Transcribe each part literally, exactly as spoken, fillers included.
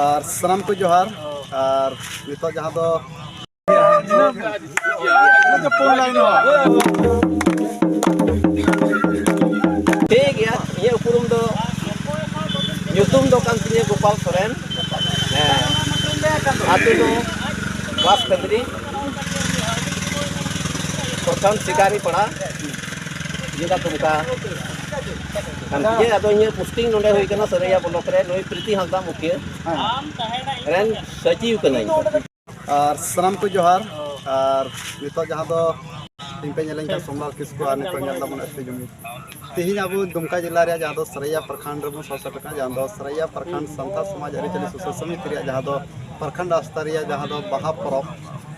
ᱟᱨ ᱥᱟᱱᱟᱢ ᱠᱚ ᱡᱚᱦᱟᱨ᱾ ᱟᱨ ᱱᱤᱛᱚᱜ ᱡᱟᱦᱟᱸ ᱫᱚ ᱴᱷᱤᱠ ᱜᱮᱭᱟ, ᱤᱧᱟᱹᱜ ᱩᱯᱨᱩᱢ ᱫᱚ, ᱧᱩᱛᱩᱢ ᱫᱚ ᱠᱟᱱ ᱛᱤᱧᱟᱹ ᱜᱳᱯᱟᱞ ᱥᱚᱨᱮᱱ᱾ ᱦᱮᱸ, ᱟᱹᱛᱩ ᱫᱚ ᱵᱟᱥ ᱠᱷᱟᱹᱫᱽᱨᱤ, ᱯᱨᱚᱠᱷᱚᱸᱰ ᱥᱤᱠᱟᱨᱤ ᱯᱟᱲᱟ, ᱡᱮᱞᱟ ᱫᱩᱢᱠᱟ ᱠᱟᱱ ᱛᱤᱧᱟᱹ᱾ ᱟᱫᱚ ᱤᱧᱟᱹᱜ ᱯᱳᱥᱴᱤᱝ ᱱᱚᱰᱮ ᱦᱩᱭ ᱠᱟᱱᱟ ᱥᱟᱹᱨᱟᱹᱭᱟ ᱵᱞᱚᱠ ᱨᱮ᱾ ᱱᱩᱭ ᱯᱨᱤᱛᱤ ᱦᱟᱸᱥᱫᱟ ᱢᱩᱠᱷᱤᱭᱟᱹ᱾ ᱨᱮᱱ ᱥᱚᱪᱤᱵᱽ ᱠᱟᱹᱱᱟᱹᱧ᱾ ᱟᱨ ᱥᱟᱱᱟᱢ ᱠᱚ ᱡᱚᱦᱟᱨ᱾ ᱟᱨ ᱱᱤᱛᱚᱜ ᱡᱟᱦᱟᱸ ᱫᱚ ᱤᱧ ᱯᱮ ᱧᱮᱞᱮᱧ ᱠᱟᱱ ᱥᱳᱢᱞᱟᱞ ᱠᱤᱥᱠᱩ, ᱟᱨ ᱱᱤᱛᱚᱜ ᱧᱮᱞ ᱫᱟᱵᱚᱱ ᱮᱥ ᱯᱤ ᱡᱩᱢᱤ᱾ ᱛᱮᱦᱮᱧ ᱟᱵᱚ ᱫᱩᱢᱠᱟ ᱡᱮᱞᱟ ᱨᱮᱭᱟᱜ ᱡᱟᱦᱟᱸ ᱫᱚ ᱥᱟᱹᱨᱟᱹᱭᱟ ᱯᱨᱚᱠᱷᱚᱸᱰ ᱨᱮᱵᱚᱱ ᱥᱟᱶ ᱥᱮᱴᱮᱨ ᱠᱟᱱᱟ, ᱡᱟᱦᱟᱸ ᱫᱚ ᱥᱟᱹᱨᱟᱹᱭᱟ ᱯᱨᱚᱠᱷᱚᱸᱰ ᱥᱟᱱᱛᱟᱲ ᱥᱚᱢᱟᱡᱽ ᱟᱹᱨᱤᱪᱟᱹᱞᱤ ᱥᱩᱥᱟᱹᱨ ᱥᱚᱢᱤᱛᱤ ᱨᱮᱭᱟᱜ ᱡᱟᱦᱟᱸ ᱫᱚ ᱯᱨᱚᱠᱷᱚᱸᱰ ᱟᱥᱛᱟ ᱨᱮᱭᱟᱜ ᱡᱟᱦᱟᱸ ᱫᱚ ᱵᱟᱦᱟ ᱯᱚᱨᱚᱵᱽ᱾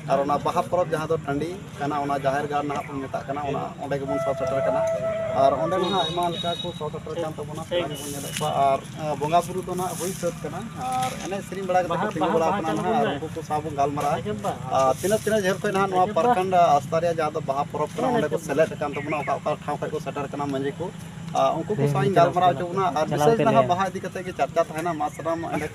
ᱟᱨ ᱚᱱᱟ ᱵᱟᱦᱟ ᱯᱚᱨᱚᱵᱽ ᱡᱟᱦᱟᱸ ᱫᱚ ᱴᱟᱺᱰᱤ ᱠᱟᱱᱟ, ᱚᱱᱟ ᱡᱟᱦᱮᱨ ᱜᱟᱲ ᱱᱟᱦᱟᱜ ᱵᱚᱱ ᱢᱮᱛᱟᱜ ᱠᱟᱱᱟ, ᱚᱱᱟ ᱚᱸᱰᱮ ᱜᱮᱵᱚᱱ ᱥᱟᱶ ᱥᱮᱴᱮᱨ ᱠᱟᱱᱟ᱾ ᱟᱨ ᱚᱸᱰᱮ ᱱᱟᱦᱟᱜ ᱟᱭᱢᱟ ᱞᱮᱠᱟ ᱠᱚ ᱥᱟᱶ ᱥᱮᱴᱮᱨ ᱠᱟᱱ ᱛᱟᱵᱚᱱᱟ, ᱯᱮᱲᱟ ᱜᱮᱵᱚᱱ ᱧᱮᱞᱮᱫ ᱠᱚᱣᱟ᱾ ᱟᱨ ᱟᱸ, ᱵᱚᱸᱜᱟ ᱵᱩᱨᱩ ᱫᱚ ᱱᱟᱦᱟᱜ ᱦᱩᱭ ᱥᱟᱹᱛ ᱠᱟᱱᱟ᱾ ᱟᱨ ᱮᱱᱮᱡ ᱥᱮᱨᱮᱧ ᱵᱟᱲᱟ ᱠᱟᱛᱮ ᱠᱚ ᱛᱤᱸᱜᱩ ᱵᱟᱲᱟ ᱠᱟᱱᱟ ᱱᱟᱦᱟᱜ, ᱟᱨ ᱩᱱᱠᱩ ᱠᱚ ᱥᱟᱶ ᱵᱚᱱ ᱜᱟᱞᱢᱟᱨᱟᱜᱼᱟ᱾ ᱟᱨ ᱛᱤᱱᱟᱹᱜ ᱛᱤᱱᱟᱹᱜ ᱡᱷᱟᱹᱞ ᱠᱷᱚᱱ ᱱᱟᱦᱟᱜ ᱱᱚᱣᱟ ᱯᱨᱚᱠᱷᱚᱸᱰ ᱟᱥᱛᱟ ᱨᱮᱭᱟᱜ ᱡᱟᱦᱟᱸ ᱫᱚ ᱵᱟᱦᱟ ᱯᱚᱨᱚᱵᱽ ᱠᱟᱱᱟ, ᱚᱸᱰᱮ ᱠᱚ ᱥᱮᱞᱮᱫ ᱟᱠᱟᱱ ᱛᱟᱵᱚᱱᱟ, ᱚᱠᱟ ᱚᱠᱟ ᱴᱷᱟᱶ ᱠᱷᱚᱱ ᱠᱚ ᱥᱮᱴᱮᱨ ᱠᱟᱱᱟ ᱢᱟᱹᱡᱷᱤ ᱠᱚ, ᱟᱨ ᱩᱱᱠᱩ ᱠᱚ ᱥᱟᱶ ᱤᱧ ᱜᱟᱞᱢᱟᱨᱟᱣ ᱦᱚᱪᱚ ᱵᱚᱱᱟ᱾ ᱟᱨ ᱵᱤᱥᱮᱥ ᱱᱟᱦᱟᱜ ᱵᱟᱦᱟ ᱤᱫᱤ ᱠᱟᱛᱮ ᱜᱮ ᱪᱟᱨᱪᱟ ᱛᱟᱦᱮᱱᱟ᱾ ᱢᱟ ᱥᱟᱱᱟᱢ ᱮᱸᱰᱮ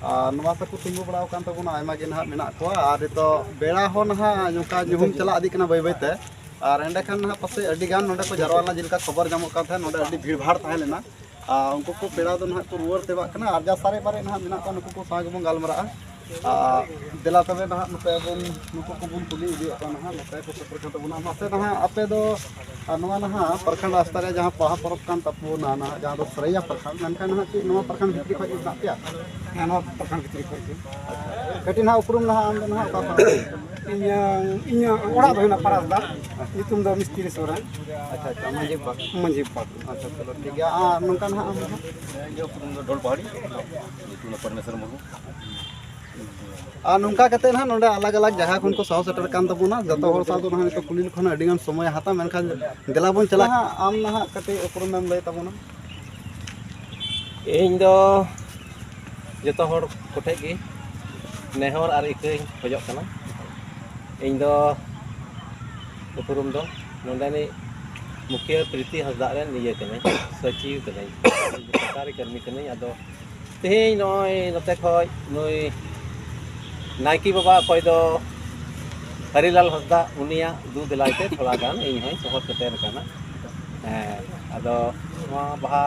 ᱟᱨ ᱱᱚᱣᱟ ᱛᱮᱠᱚ ᱛᱤᱸᱜᱩ ᱵᱟᱲᱟ ᱟᱠᱟᱱ ᱛᱟᱵᱚᱱᱟ, ᱟᱭᱢᱟ ᱜᱮ ᱱᱟᱦᱟᱜ ᱢᱮᱱᱟᱜ ᱠᱚᱣᱟ᱾ ᱟᱨ ᱱᱤᱛᱚᱜ ᱵᱮᱲᱟ ᱦᱚᱸ ᱱᱟᱦᱟᱜ ᱱᱚᱝᱠᱟ ᱧᱩᱦᱩᱢ ᱪᱟᱞᱟᱜ ᱤᱫᱤᱜ ᱠᱟᱱᱟ ᱵᱟᱹᱭ ᱵᱟᱹᱭ ᱛᱮ᱾ ᱟᱨ ᱮᱸᱰᱮᱠᱷᱟᱱ ᱱᱟᱦᱟᱜ ᱯᱟᱥᱮᱡ ᱟᱹᱰᱤ ᱜᱟᱱ ᱱᱚᱰᱮ ᱠᱚ ᱡᱟᱨᱣᱟ ᱞᱮᱱᱟ, ᱡᱮᱞᱮᱠᱟ ᱠᱷᱚᱵᱚᱨ ᱧᱟᱢᱚᱜ ᱠᱟᱱ ᱛᱟᱦᱮᱸᱫ, ᱱᱚᱰᱮ ᱟᱹᱰᱤ ᱵᱷᱤᱲ ᱵᱷᱟᱲ ᱛᱟᱦᱮᱸ ᱞᱮᱱᱟ᱾ ᱟᱨ ᱩᱱᱠᱩ ᱠᱚ ᱯᱮᱲᱟ ᱫᱚ ᱱᱟᱦᱟᱜ ᱠᱚ ᱨᱩᱣᱟᱹᱲ ᱛᱮᱵᱟᱜ ᱠᱟᱱᱟ, ᱟᱨ ᱡᱟ ᱥᱟᱨᱮᱡ ᱵᱟᱨᱮᱡ ᱱᱟᱦᱟᱜ ᱢᱮᱱᱟᱜ ᱠᱚᱣᱟ, ᱱᱩᱠᱩ ᱠᱚ ᱥᱟᱶ ᱜᱮᱵᱚᱱ ᱜᱟᱞᱢᱟᱨᱟᱜᱼᱟ᱾ ᱟᱨ ᱫᱮᱞᱟ ᱛᱚᱵᱮ ᱱᱟᱦᱟᱜ ᱱᱚᱛᱮ ᱵᱚᱱ, ᱱᱩᱠᱩ ᱠᱚᱵᱚᱱ ᱠᱩᱞᱤ ᱤᱫᱤᱭᱮᱫ ᱠᱚᱣᱟ ᱱᱟᱦᱟᱜ, ᱱᱚᱛᱮ ᱠᱚ ᱥᱮᱴᱮᱨ ᱠᱟᱱ ᱛᱟᱵᱚᱱᱟ᱾ ᱢᱟᱥᱮ ᱱᱟᱦᱟᱜ ᱟᱯᱮ ᱫᱚ, ᱟᱨ ᱱᱚᱣᱟ ᱱᱟᱦᱟᱜ ᱯᱨᱚᱠᱷᱚᱸᱰ ᱟᱥᱛᱟ ᱨᱮ ᱡᱟᱦᱟᱸ ᱵᱟᱦᱟ ᱯᱚᱨᱚᱵᱽ ᱠᱟᱱ ᱛᱟᱵᱚᱱᱟ ᱱᱟᱦᱟᱜ, ᱡᱟᱦᱟᱸ ᱫᱚ ᱥᱟᱹᱨᱟᱹᱭᱟ ᱯᱨᱚᱠᱷᱚᱸᱰ, ᱢᱮᱱᱠᱷᱟᱱ ᱱᱟᱦᱟᱜ ᱪᱮᱫ ᱱᱚᱣᱟ ᱯᱨᱚᱠᱷᱚᱸᱰ ᱵᱷᱤᱛᱨᱤ ᱠᱷᱚᱱ ᱜᱮ ᱢᱮᱱᱟᱜ ᱯᱮᱭᱟ? ᱦᱮᱸ, ᱱᱚᱣᱟ ᱯᱨᱚᱠᱷᱚᱸᱰ ᱵᱷᱤᱛᱨᱤ ᱠᱷᱚᱱ ᱜᱮ᱾ ᱠᱟᱹᱴᱤᱡ ᱱᱟᱦᱟᱜ ᱩᱯᱨᱩᱢ ᱱᱟᱦᱟᱜ ᱟᱢ ᱫᱚ ᱱᱟᱦᱟᱜ ᱚᱠᱟ ᱠᱷᱚᱱ? ᱤᱧᱟᱹᱜ ᱚᱲᱟᱜ ᱫᱚ ᱦᱩᱭᱱᱟ ᱯᱟᱨᱟᱥᱫᱟ, ᱧᱩᱛᱩᱢ ᱫᱚ ᱢᱤᱥᱛᱨᱤ ᱥᱚᱨᱮᱱ᱾ ᱟᱪᱪᱷᱟ, ᱟᱪᱪᱷᱟ, ᱢᱟᱹᱡᱷᱤ ᱵᱟᱵᱟ᱾ ᱢᱟᱹᱡᱷᱤ ᱵᱟᱵᱟ᱾ ᱟᱪᱪᱷᱟ, ᱪᱚᱞᱚ, ᱴᱷᱤᱠ ᱜᱮᱭᱟ᱾ ᱟᱨ ᱱᱚᱝᱠᱟ ᱱᱟᱦᱟᱜ ᱟᱢ ᱫᱚ ᱱᱟᱦᱟᱜ? ᱤᱧᱟᱹᱜ ᱩᱯᱨᱩᱢ ᱫᱚ ᱰᱷᱚᱞ ᱯᱟᱦᱟᱲᱤ, ᱧᱩᱛᱩᱢ ᱫᱚ ᱯᱚᱨᱢᱮᱥᱚᱨ ᱢᱩᱨᱢᱩ᱾ ᱟᱨ ᱱᱚᱝᱠᱟ ᱠᱟᱛᱮ ᱱᱟᱦᱟᱜ ᱱᱚᱰᱮ ᱟᱞᱟᱜᱽ ᱟᱞᱟᱜᱽ ᱡᱟᱭᱜᱟ ᱠᱷᱚᱱ ᱠᱚ ᱥᱟᱶ ᱥᱮᱴᱮᱨ ᱠᱟᱱ ᱛᱟᱵᱚᱱᱟ᱾ ᱡᱚᱛᱚ ᱦᱚᱲ ᱥᱟᱶ ᱫᱚ ᱱᱟᱦᱟᱜ ᱱᱤᱛᱚᱜ ᱠᱩᱞᱤ ᱞᱮᱠᱷᱟᱱ ᱟᱹᱰᱤ ᱜᱟᱱ ᱥᱚᱢᱚᱭ ᱦᱟᱛᱟᱣᱟ, ᱢᱮᱱᱠᱷᱟᱱ ᱫᱮᱞᱟ ᱵᱚᱱ ᱪᱟᱞᱟᱜᱼᱟ᱾ ᱟᱢ ᱱᱟᱦᱟᱜ ᱠᱟᱹᱴᱤᱡ ᱩᱯᱨᱩᱢ ᱮᱢ ᱞᱟᱹᱭ ᱛᱟᱵᱚᱱᱟ᱾ ᱤᱧ ᱫᱚ ᱡᱚᱛᱚ ᱦᱚᱲ ᱠᱚᱴᱷᱮᱡ ᱜᱮ ᱱᱮᱦᱚᱨ ᱟᱨ ᱤᱠᱟᱹᱧ ᱠᱷᱚᱡᱚᱜ ᱠᱟᱱᱟ᱾ ᱤᱧ ᱫᱚ ᱩᱯᱨᱩᱢ ᱫᱚ ᱱᱚᱰᱮᱱᱤᱡ ᱢᱩᱠᱷᱤᱭᱟᱹ ᱯᱨᱤᱛᱤ ᱦᱟᱸᱥᱫᱟᱜ ᱨᱮᱱ ᱤᱭᱟᱹ ᱠᱟᱹᱱᱟᱹᱧ, ᱥᱚᱪᱤᱵᱽ ᱠᱟᱹᱱᱟᱹᱧ, ᱥᱚᱨᱠᱟᱨᱤ ᱠᱟᱹᱢᱤ ᱠᱟᱹᱱᱟᱹᱧ᱾ ᱟᱫᱚ ᱛᱮᱦᱮᱧ ᱱᱚᱜᱼᱚᱭ ᱱᱚᱛᱮ ᱠᱷᱚᱡ ᱱᱩᱭ ᱱᱟᱭᱠᱮ ᱵᱟᱵᱟ, ᱚᱠᱚᱭ ᱫᱚ ᱦᱟᱹᱨᱤᱞᱟᱞ ᱦᱟᱸᱥᱫᱟ, ᱩᱱᱤᱭᱟᱜ ᱫᱩ ᱫᱮᱞᱟᱭ ᱛᱮ ᱛᱷᱚᱲᱟ ᱜᱟᱱ ᱤᱧ ᱦᱚᱸᱧ ᱥᱚᱦᱚᱨ ᱥᱮᱴᱮᱨ ᱟᱠᱟᱱᱟ᱾ ᱦᱮᱸ, ᱟᱫᱚ ᱱᱚᱣᱟ ᱵᱟᱦᱟ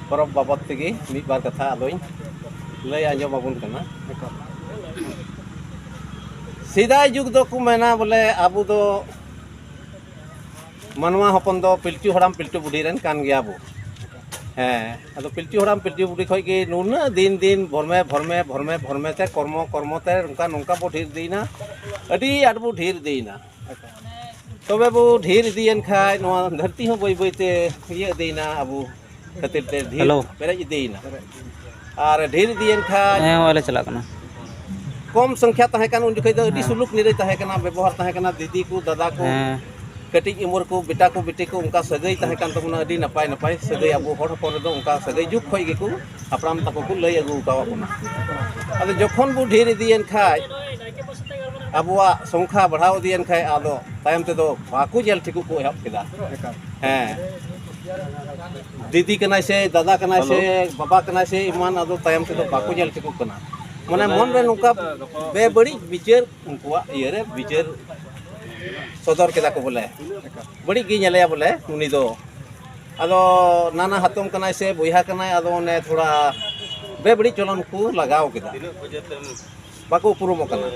ᱯᱚᱨᱚᱵᱽ ᱵᱟᱵᱚᱫ ᱛᱮᱜᱮ ᱢᱤᱫ ᱵᱟᱨ ᱠᱟᱛᱷᱟ ᱟᱫᱚᱧ ᱞᱟᱹᱭ ᱟᱸᱡᱚᱢ ᱟᱵᱚᱱ ᱠᱟᱱᱟ᱾ ᱥᱮᱫᱟᱭ ᱡᱩᱜᱽ ᱫᱚᱠᱚ ᱢᱮᱱᱟ ᱵᱚᱞᱮ ᱟᱵᱚ ᱫᱚ ᱢᱟᱱᱣᱟ ᱦᱚᱯᱚᱱ ᱫᱚ ᱯᱤᱞᱪᱩ ᱦᱟᱲᱟᱢ ᱯᱤᱞᱪᱩ ᱵᱩᱰᱷᱤ ᱨᱮᱱ ᱠᱟᱱ ᱜᱮᱭᱟ ᱵᱚ᱾ ᱦᱮᱸ, ᱟᱫᱚ ᱯᱤᱞᱪᱩ ᱦᱟᱲᱟᱢ ᱯᱤᱞᱪᱩ ᱵᱩᱰᱷᱤ ᱠᱷᱚᱡ ᱜᱮ ᱱᱩᱱᱟᱹᱜ ᱫᱤᱱ ᱫᱤᱱ ᱵᱷᱚᱨᱢᱮ ᱵᱷᱚᱨᱢᱮ ᱵᱷᱚᱨᱢᱮ ᱵᱷᱚᱨᱢᱮ ᱛᱮ ᱠᱚᱨᱢᱚ ᱠᱚᱨᱢᱚ ᱛᱮ ᱱᱚᱝᱠᱟ ᱱᱚᱝᱠᱟ ᱵᱚ ᱰᱷᱮᱨ ᱤᱫᱤᱭᱮᱱᱟ, ᱟᱹᱰᱤ ᱟᱸᱴ ᱵᱚ ᱰᱷᱮᱨ ᱤᱫᱤᱭᱮᱱᱟ᱾ ᱛᱚᱵᱮ ᱵᱚ ᱰᱷᱮᱨ ᱤᱫᱤᱭᱮᱱ ᱠᱷᱟᱡ ᱱᱚᱣᱟ ᱫᱷᱟᱹᱨᱛᱤ ᱦᱚᱸ ᱵᱟᱹᱭ ᱵᱟᱹᱭ ᱛᱮ ᱤᱭᱟᱹ ᱤᱫᱤᱭᱮᱱᱟ, ᱟᱵᱚ ᱠᱷᱟᱹᱛᱤᱨ ᱛᱮ ᱰᱷᱮᱨ ᱦᱮᱞᱳ᱾ ᱯᱮᱨᱮᱡ ᱤᱫᱤᱭᱮᱱᱟ᱾ ᱟᱨ ᱰᱷᱮᱨ ᱤᱫᱤᱭᱮᱱ ᱠᱷᱟᱡ ᱦᱮᱸ, ᱦᱚᱸᱜᱼᱚᱭ ᱞᱮ ᱪᱟᱞᱟᱜ ᱠᱟᱱᱟ᱾ ᱠᱚᱢ ᱥᱚᱝᱠᱷᱭᱟ ᱛᱟᱦᱮᱸ ᱠᱟᱱ ᱩᱱ ᱡᱚᱠᱷᱚᱡ ᱫᱚ ᱟᱹᱰᱤ ᱦᱮᱸ᱾ ᱥᱩᱞᱩᱠ ᱱᱤᱨᱟᱹᱭ ᱛᱟᱦᱮᱸ ᱠᱟᱱᱟ, ᱵᱮᱵᱚᱦᱟᱨ ᱛᱟᱦᱮᱸ ᱠᱟᱱᱟ, ᱫᱤᱫᱤ ᱠᱚ, ᱫᱟᱫᱟ ᱠᱚ, ᱦᱮᱸ᱾ ᱠᱟᱹᱴᱤᱡ ᱩᱢᱮᱨ ᱠᱚ, ᱵᱮᱴᱟ ᱠᱚ, ᱵᱤᱴᱤ ᱠᱚ, ᱚᱱᱠᱟ ᱥᱟᱹᱜᱟᱹᱭ ᱛᱟᱦᱮᱸ ᱠᱟᱱ ᱛᱟᱵᱚᱱᱟ, ᱟᱹᱰᱤ ᱱᱟᱯᱟᱭ ᱱᱟᱯᱟᱭ ᱥᱟᱹᱜᱟᱹᱭ᱾ ᱟᱵᱚ ᱦᱚᱲ ᱦᱚᱯᱚᱱ ᱨᱮᱫᱚ ᱚᱱᱠᱟ ᱥᱟᱹᱜᱟᱹᱭ ᱡᱩᱜᱽ ᱠᱷᱚᱡ ᱜᱮᱠᱚ ᱦᱟᱯᱲᱟᱢ ᱛᱟᱠᱚ ᱠᱚ ᱞᱟᱹᱭ ᱟᱹᱜᱩ ᱟᱠᱟᱣᱟᱫ ᱵᱚᱱᱟ᱾ ᱟᱫᱚ ᱡᱚᱠᱷᱚᱱ ᱵᱚ ᱰᱷᱮᱨ ᱤᱫᱤᱭᱮᱱ ᱠᱷᱟᱡ, ᱟᱵᱚᱣᱟᱜ ᱥᱚᱝᱠᱷᱟ ᱵᱟᱲᱦᱟᱣ ᱤᱫᱤᱭᱮᱱ ᱠᱷᱟᱡ, ᱟᱫᱚ ᱛᱟᱭᱚᱢ ᱛᱮᱫᱚ ᱵᱟᱠᱚ ᱧᱮᱞ ᱴᱷᱤᱠᱚᱜ ᱠᱚ ᱮᱦᱚᱵ ᱠᱮᱫᱟ᱾ ᱮᱠᱟᱞ᱾ ᱦᱮᱸ, ᱫᱤᱫᱤ ᱠᱟᱱᱟᱭ ᱥᱮ ᱫᱟᱫᱟ ᱠᱟᱱᱟᱭ ᱥᱮ ᱦᱮᱞᱳ᱾ ᱵᱟᱵᱟ ᱠᱟᱱᱟᱭ ᱥᱮ ᱮᱢᱟᱱ, ᱟᱫᱚ ᱛᱟᱭᱚᱢ ᱛᱮᱫᱚ ᱵᱟᱠᱚ ᱧᱮᱞ ᱴᱷᱤᱠᱚᱜ ᱠᱟᱱᱟ᱾ ᱢᱟᱱᱮ ᱢᱚᱱ ᱨᱮ ᱱᱚᱝᱠᱟ ᱵᱮᱵᱟᱹᱲᱤᱡ ᱵᱤᱪᱟᱹᱨ ᱩᱱᱠᱩᱣᱟᱜ ᱤᱭᱟᱹᱨᱮ ᱵᱤᱪᱟᱹᱨ ᱥᱚᱫᱚᱨ ᱠᱮᱫᱟ ᱠᱚ ᱵᱚᱞᱮ, ᱵᱟᱹᱲᱤᱡ ᱜᱮ ᱧᱮᱞᱮᱭᱟ ᱵᱚᱞᱮ ᱩᱱᱤ ᱫᱚ᱾ ᱟᱫᱚ ᱱᱟᱱᱟ ᱦᱟᱛᱚᱢ ᱠᱟᱱᱟᱭ ᱥᱮ ᱵᱚᱭᱦᱟ ᱠᱟᱱᱟᱭ, ᱟᱫᱚ ᱚᱱᱮ ᱛᱷᱚᱲᱟ ᱵᱮᱵᱟᱹᱲᱤᱡ ᱪᱚᱞᱚᱱ ᱠᱚ ᱞᱟᱜᱟᱣ ᱠᱮᱫᱟ, ᱵᱟᱠᱚ ᱩᱯᱨᱩᱢᱚᱜ ᱠᱟᱱᱟ᱾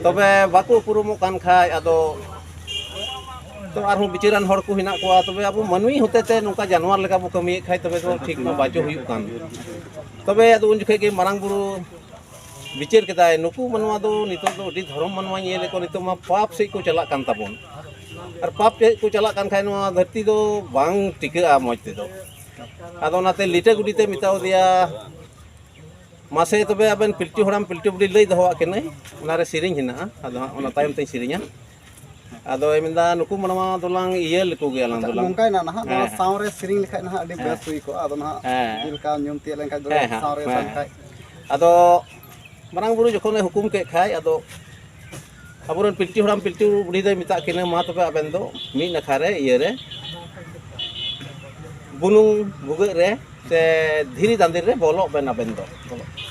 ᱛᱚᱵᱮ ᱵᱟᱠᱚ ᱩᱯᱨᱩᱢᱚᱜ ᱠᱟᱱ ᱠᱷᱟᱡ ᱟᱫᱚ ᱛᱚ ᱟᱨᱦᱚᱸ ᱵᱤᱪᱟᱹᱨᱟᱱ ᱦᱚᱲ ᱠᱚ ᱦᱮᱱᱟᱜ ᱠᱚᱣᱟ᱾ ᱛᱚᱵᱮ ᱟᱵᱚ ᱢᱟᱹᱱᱢᱤ ᱦᱚᱛᱮᱛᱮ ᱱᱚᱝᱠᱟ ᱡᱟᱱᱣᱟᱨ ᱞᱮᱠᱟ ᱵᱚ ᱠᱟᱹᱢᱤᱭᱮᱫ ᱠᱷᱟᱡ ᱛᱚᱵᱮ ᱫᱚ ᱴᱷᱤᱠ ᱢᱟ ᱵᱟᱪᱚ ᱦᱩᱭᱩᱜ ᱠᱟᱱ᱾ ᱛᱚᱵᱮ ᱟᱫᱚ ᱩᱱ ᱡᱚᱠᱷᱮᱡ ᱜᱮ ᱢᱟᱨᱟᱝ ᱵᱩᱨᱩ ᱵᱤᱪᱟᱹᱨ ᱠᱮᱫᱟᱭ, ᱱᱩᱠᱩ ᱢᱟᱱᱣᱟ ᱫᱚ ᱱᱤᱛᱚᱜ ᱫᱚ ᱟᱹᱰᱤ ᱫᱷᱚᱨᱚᱢ ᱢᱟᱱᱣᱟᱧ ᱧᱮᱞᱮᱫ ᱠᱚᱣᱟ, ᱱᱤᱛᱚᱜ ᱢᱟ ᱯᱟᱯ ᱥᱮᱫ ᱠᱚ ᱪᱟᱞᱟᱜ ᱠᱟᱱ ᱛᱟᱵᱚᱱ᱾ ᱟᱨ ᱯᱟᱯ ᱥᱮᱫ ᱠᱚ ᱪᱟᱞᱟᱜ ᱠᱟᱱ ᱠᱷᱟᱡ ᱱᱚᱣᱟ ᱫᱷᱟᱹᱨᱛᱤ ᱫᱚ ᱵᱟᱝ ᱴᱤᱠᱟᱹᱜᱼᱟ ᱢᱚᱡᱽ ᱛᱮᱫᱚ᱾ ᱟᱫᱚ ᱚᱱᱟᱛᱮ ᱞᱤᱴᱟᱹ ᱜᱩᱰᱤᱛᱮ ᱢᱮᱛᱟᱣ ᱫᱮᱭᱟ, ᱢᱟᱥᱮ ᱛᱚᱵᱮ ᱟᱵᱮᱱ ᱯᱤᱞᱪᱩ ᱦᱟᱲᱟᱢ ᱯᱤᱞᱪᱩ ᱵᱩᱰᱷᱤ ᱞᱟᱹᱭ ᱫᱚᱦᱚᱣᱟᱜ ᱠᱤᱱᱟᱹᱧ, ᱚᱱᱟᱨᱮ ᱥᱮᱨᱮᱧ ᱦᱮᱱᱟᱜᱼᱟ, ᱟᱫᱚ ᱦᱟᱸᱜ ᱚᱱᱟ ᱛᱟᱭᱚᱢ ᱛᱮᱧ ᱥᱮᱨᱮᱧᱟ᱾ ᱟᱫᱚᱭ ᱢᱮᱱᱫᱟ, ᱱᱩᱠᱩ ᱢᱟᱱᱣᱟ ᱫᱚᱞᱟᱝ ᱤᱭᱟᱹ ᱞᱮᱠᱚ ᱜᱮ, ᱟᱞᱟᱝ ᱟᱪᱪᱷᱟ, ᱫᱚᱞᱟᱝ ᱱᱚᱝᱠᱟᱭᱱᱟ ᱱᱟᱦᱟᱜ, ᱱᱚᱣᱟ ᱦᱮᱸ, ᱦᱮᱸ᱾ ᱥᱟᱶ ᱨᱮ ᱥᱮᱨᱮᱧ ᱞᱮᱠᱷᱟᱡ ᱱᱟᱦᱟᱜ ᱟᱹᱰᱤ ᱦᱮᱸ᱾ ᱵᱮᱥ ᱦᱩᱭ ᱠᱚᱜᱼᱟ᱾ ᱟᱫᱚ ᱱᱟᱦᱟᱜ ᱦᱮᱸ᱾ ᱡᱮᱞᱮᱠᱟ ᱧᱩᱢ ᱛᱤᱭᱳᱜ ᱞᱮᱱᱠᱷᱟᱡ ᱫᱚ ᱦᱮᱸ, ᱦᱮᱸ, ᱥᱟᱶ ᱨᱮ ᱦᱮᱸ᱾ ᱥᱟᱱ ᱠᱷᱟᱡ᱾ ᱟᱫᱚ ᱢᱟᱨᱟᱝ ᱵᱩᱨᱩ ᱡᱚᱠᱷᱚᱱᱮ ᱦᱩᱠᱩᱢ ᱠᱮᱫ ᱠᱷᱟᱡ, ᱟᱫᱚ ᱟᱵᱚᱨᱮᱱ ᱯᱤᱞᱪᱩ ᱦᱟᱲᱟᱢ ᱯᱤᱞᱪᱩ ᱵᱩᱲᱦᱤ ᱫᱚᱭ ᱢᱮᱛᱟᱜ ᱠᱤᱱᱟᱹ, ᱢᱟ ᱛᱚᱵᱮ ᱟᱵᱮᱱ ᱫᱚ ᱢᱤᱫ ᱱᱟᱠᱷᱟ ᱨᱮ ᱤᱭᱟᱹ ᱨᱮ ᱵᱩᱱᱩᱢ ᱵᱷᱩᱜᱟᱹᱜ ᱨᱮ ᱥᱮ ᱫᱷᱤᱨᱤ ᱫᱟᱸᱫᱮ ᱨᱮ ᱵᱚᱞᱚᱜ ᱵᱮᱱ ᱟᱵᱮᱱ ᱫᱚ᱾